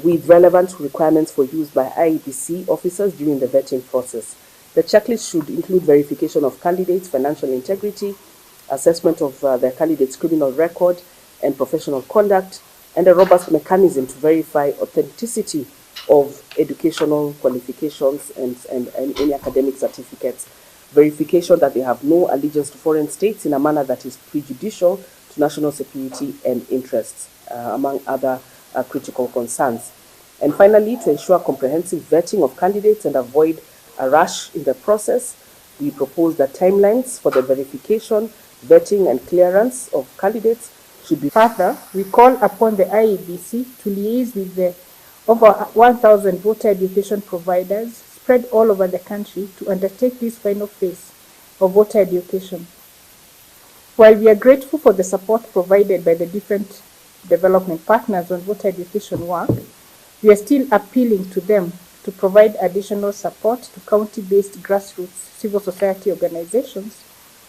with relevant requirements for use by IEBC officers during the vetting process. The checklist should include verification of candidates' financial integrity, assessment of uh, their candidates' criminal record and professional conduct, and a robust mechanism to verify authenticity of educational qualifications and, and, and any academic certificates. Verification that they have no allegiance to foreign states in a manner that is prejudicial to national security and interests, uh, among other uh, critical concerns. And finally, to ensure comprehensive vetting of candidates and avoid a rush in the process, we propose that timelines for the verification, vetting, and clearance of candidates should be.
Further, we call upon the IEBC to liaise with the over 1,000 voter education providers spread all over the country to undertake this final phase of voter education. While we are grateful for the support provided by the different development partners on voter education work, we are still appealing to them to provide additional support to county-based grassroots civil society organizations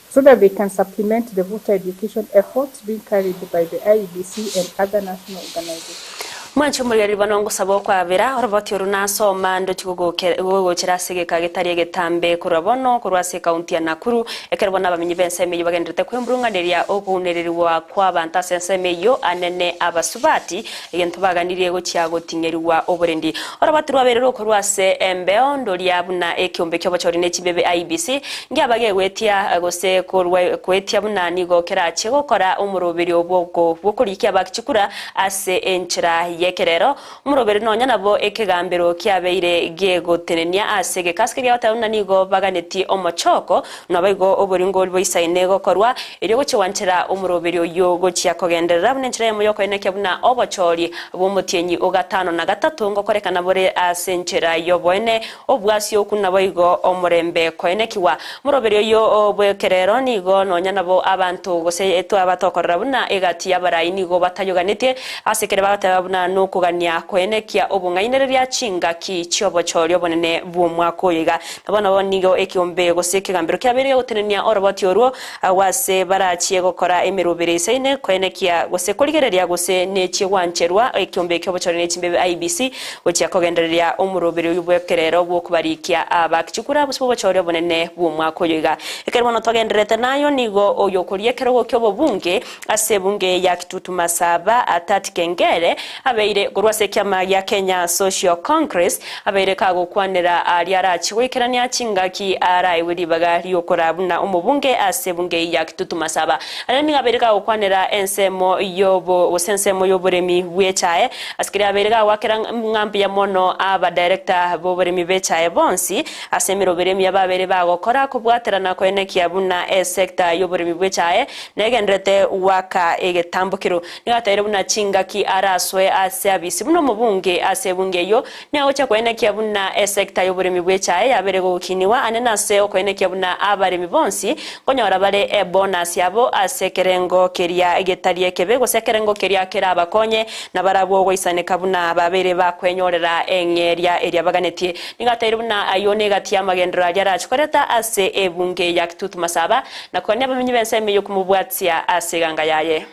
so that they can supplement the voter education efforts being carried by the IEBC and other national organizations.
Mwanche omorweri bono ngosaba okwabera, oroboti oro nasoma ndochi gogochera ase egeka getari egetambe korwa bono korwa ase ekaunti ya Nakuru, ekero bono abamenyi b'ensemo eyio bagendererete kwemurung'aneria okounererigwa kw'abanto ase ensemo eyio anene abasubati, egento baganirie gochia goting'erigwa oborendi. Oroboti rwabeire rokorwa ase embeo ndoria buna ekeombe ki'obochori ne chibebe IEBC ngiaba gegwetia gose korwa goetia buna nigo kerachie gokora omoroberio bw'okorikia abaki chikura Ase enchera y'ekerero, omoroberi nonya nabo ekegambero kiabeire gegotenenia ase egekasi keria goteba buna nigo baganetie omochoko, naboigo oboringori boisaine gokorwa, erio gochia gwanchera omoroberi oyio gochia kogenderera buna enchera eyemo y'okoenekia buna obochori bw'omotienyi o gatano na gatato ngokorekana bore ase enchera y'oboene, obwasioku naboigo omorembe koenekigwa. Omoroberi oyio bw'ekerero nigo nonya nabo abanto gose twaba tokorora buna egati y'abarai nigo batayoganetie ase ekere bagateba buna nokogania koenekia obong'ainereria chingaki chi'obochori obonene bw'omwaka oyo iga. Na bono bo nigo ekeombe gose ekegambero kiabeire gotenenia oroboti orwo agwo ase barachie gokora emerobere eisaine koenekia gose korigereria gose nechie gwancherwa ekeombe ki'obochori ne chimbebe IEBC gochia kogendereria omorobere oyio bw'ekerero bw'okobarikia abaaki chikura bosio bw'obochori obonene bw'omwaka oyo iga. Ekero bono togendererete nayo nigo oyokoria ekerogo ki'obobunge Ase ebunge ya Kitutu Masaba, Atati Kengere abeire korwa ase ekiama gia Kenya Social Congress abeire kagokwanera aria arache goikerania chingaki araegwe ribaga riokoraa buna omobunge ase ebunge eyio ya Kitutu Masaba. Aria nigo abeire kagokwanera ensemo yobo gose ensemo yoboremi bw'echae ase keria abeire kagoakera ng'a mbuya mono abadirector boboremi b'echae bonsi ase emeroberi emiya babeire bagokora kobwaterana koenekia buna esector yoboremi bw'echae Negendererete goaka egetambokero. Nigo ateire buna chingaki arasoe ase abisi buna omobunge ase ebunge eyio, nigo agochia koenekia buna esecta y'oboremi bw'echae yabeire gokinigwa ane nase okoenekia buna abaremi bonsi nkonyora bare ebonus yabo ase ekerengo keria getari ekebe gose ekerengo keria kerabakonye nabarabwo goisaneka buna babeire bakwenyorera eng'eria eria baganetie. Nigo ateire buna ayio negati y'amagenderero aria arache koreta ase ebunge ya Kitutu Masaba Na kwania abamenyi b'ensemo eyio komobwatia ase eganga yaye.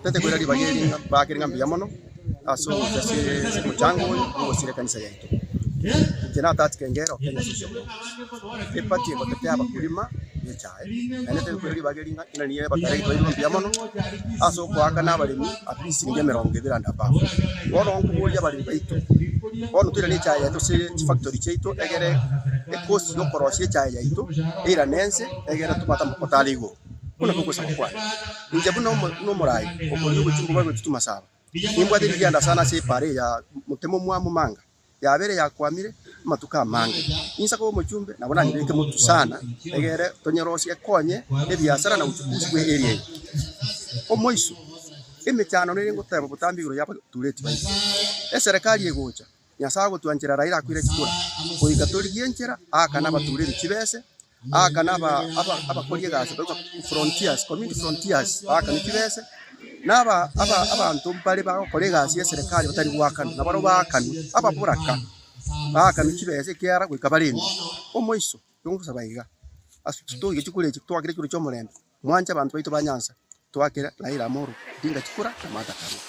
Tete koira ribaga eri ng'a bakere ng'a mbuya mono ase ogocha ase ase omochango oyo bw'ogosira ekanisa yaito. Inche natati kengera o Kenya Social Congress, eparty egotetea abakulima be echae, naende tari koira ribaga eri ng'a ng'a niye abatariki twairwe mbuya mono ase okoakana abaremi at least siringi emerongo ebere and above. Bono nkoboria abaremi baito, bono toirane echae yaito ase chifactory chiaito egere Ekosi y'okorosia echae yaito eirane ense, egere tobwate amakoto are igoro, buna togosaba kwane. Inche buna omoraai okoria obochungu bwa gotutu masaba, nimbwate rigianda sana ase epaara eye ya motemo mwamu manga, yabeire yakwamire amatuko amange. Insa koba omochumbe, nabo nanyebeke motu sana, egere tonyerosie ekonye ebiasara na uchukuzi bwe area eye. Omoiso, emechando nere ngoteba botambe igoro ya abatureti baito. Eserekari egocha. Nyasae agotwanchera Raila akwire chikura, goika torigie enchera aakane abatureri chibese, aakane aba aba abakori egasi baika frontiers, community frontiers baakane chibese, na aba aba abanto mbare bagokora egasi ya eserekari batari goakanwa, nabarobwo baakanwe, ababoraka baakanwe chibese ekiagera goika barendwe. Omoiso, togosaba iga, ase toige chikura echi twakire chikura chia omorembe. Mwanche abanto baito ba Nyanza, twakere Raila Amolo Odinga chikura na Martha Karua.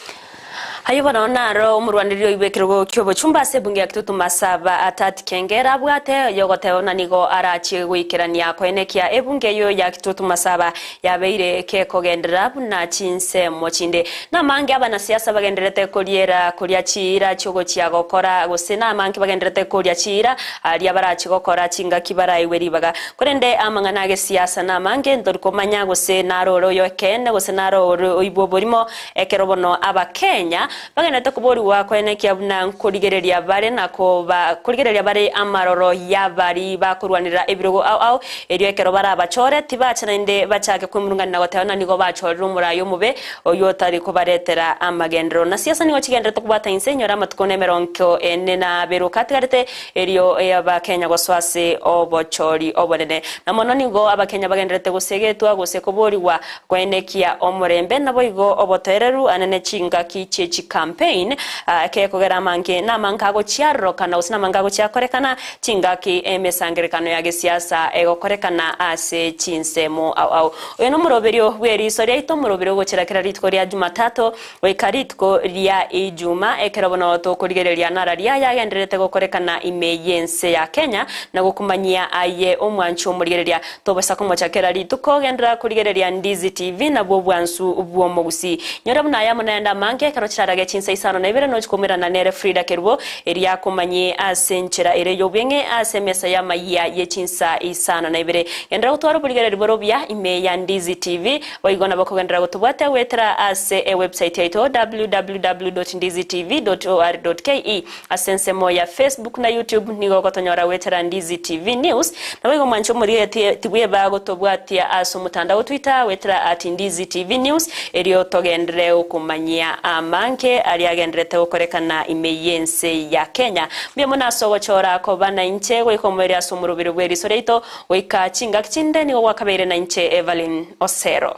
Ayio bono naro omorwanereri oibwe ekerogo ki'obochumba ase ebunge ya Kitutu Masaba Atati Kengera abwate yogoteba buna nigo arachie goikerania koenekia ebunge eyio ya Kitutu Masaba yabeire kekogenderera buna chinsemo chinde. Namange abanasiasa bagendererete koriera koria chiira chiogochia gokora gose namange bagendererete koria chiira aria barachie gokora chingaki baraigwe ribaga. Korende amang'ana ag'esiasa namange, ntori komanya gose naro ore oyo ekeene gose naro ore oibwe oborimo, ekero bono Abakenya bagenderete koborigwa koenekia buna nkorigereria bare na koba korigereria bare amaroro y'abari bakorwanerera ebirogo ao ao, erio ekero barabachore tibacha naende bachake kwemurungania na goteba ng'a nigo bachorire omorai omobe oyio otari kobaretera amagenderero. Na siasa nigo chigendererete kobwata inse, inyore amatuko nemerongo ene na abere okatigarete Erio y'Abakenya gosoa ase obochori obonene. Na mono nigo Abakenya bagendererete gosegetwa gose koborigwa koenekia omorembe naboigo obotoereru anene chingaki chie chicampaign ekekogera amange namange agochiarorokana gose namange agochiakorekana chingaki emesangerekano ya gesiasa egokorekana ase chinsemo ao ao. Oyo nomoroberio bweriso riaito omoroberio ogochera kera rituko ria Jumatatu Goika rituko ria Ijuma, ekero bono tokorigereria nararia yagendererete gokorekana ime y'ense ya Kenya, na gokumanyia aye omwanchi omorigereria. Tobaisa komocha kera rituko, genderera korigereria Ndizi TV nabwo obwansu bw'omogusii. Nyora buna aya amo nayande amange ekero chirarage chinsa isano na ibere nochi koumerana nere Frida Kerubo, eria akomanyie ase enchera ere y'obweng'e ase emesa y'amayia ye chinsa isano na ibere. Genderera gotwara oborigereri bore obuya ime ya Ndizi TV. Boigo nabo kogenderera gotobwatia goetera ase ewebsite yaito www.ndizitv.or.ke. Ase ensemo ya Facebook na YouTube nigo ogotonyora goetera Ndizi TV News. Naboigo mwanche omorire tibweba gotobwatia ase omotandao o Twitter goetera at Ndizi TV News erio togenderere gokomanyia amange aria agendererete gokorekana ime y'ense ya Kenya. Mbuya mono ase ogochora koba nainche goika omoerio ase omoroberi bw'eriso riaito Goika chingaki chinde nigo gwakabeire nainche Evelyn Osero.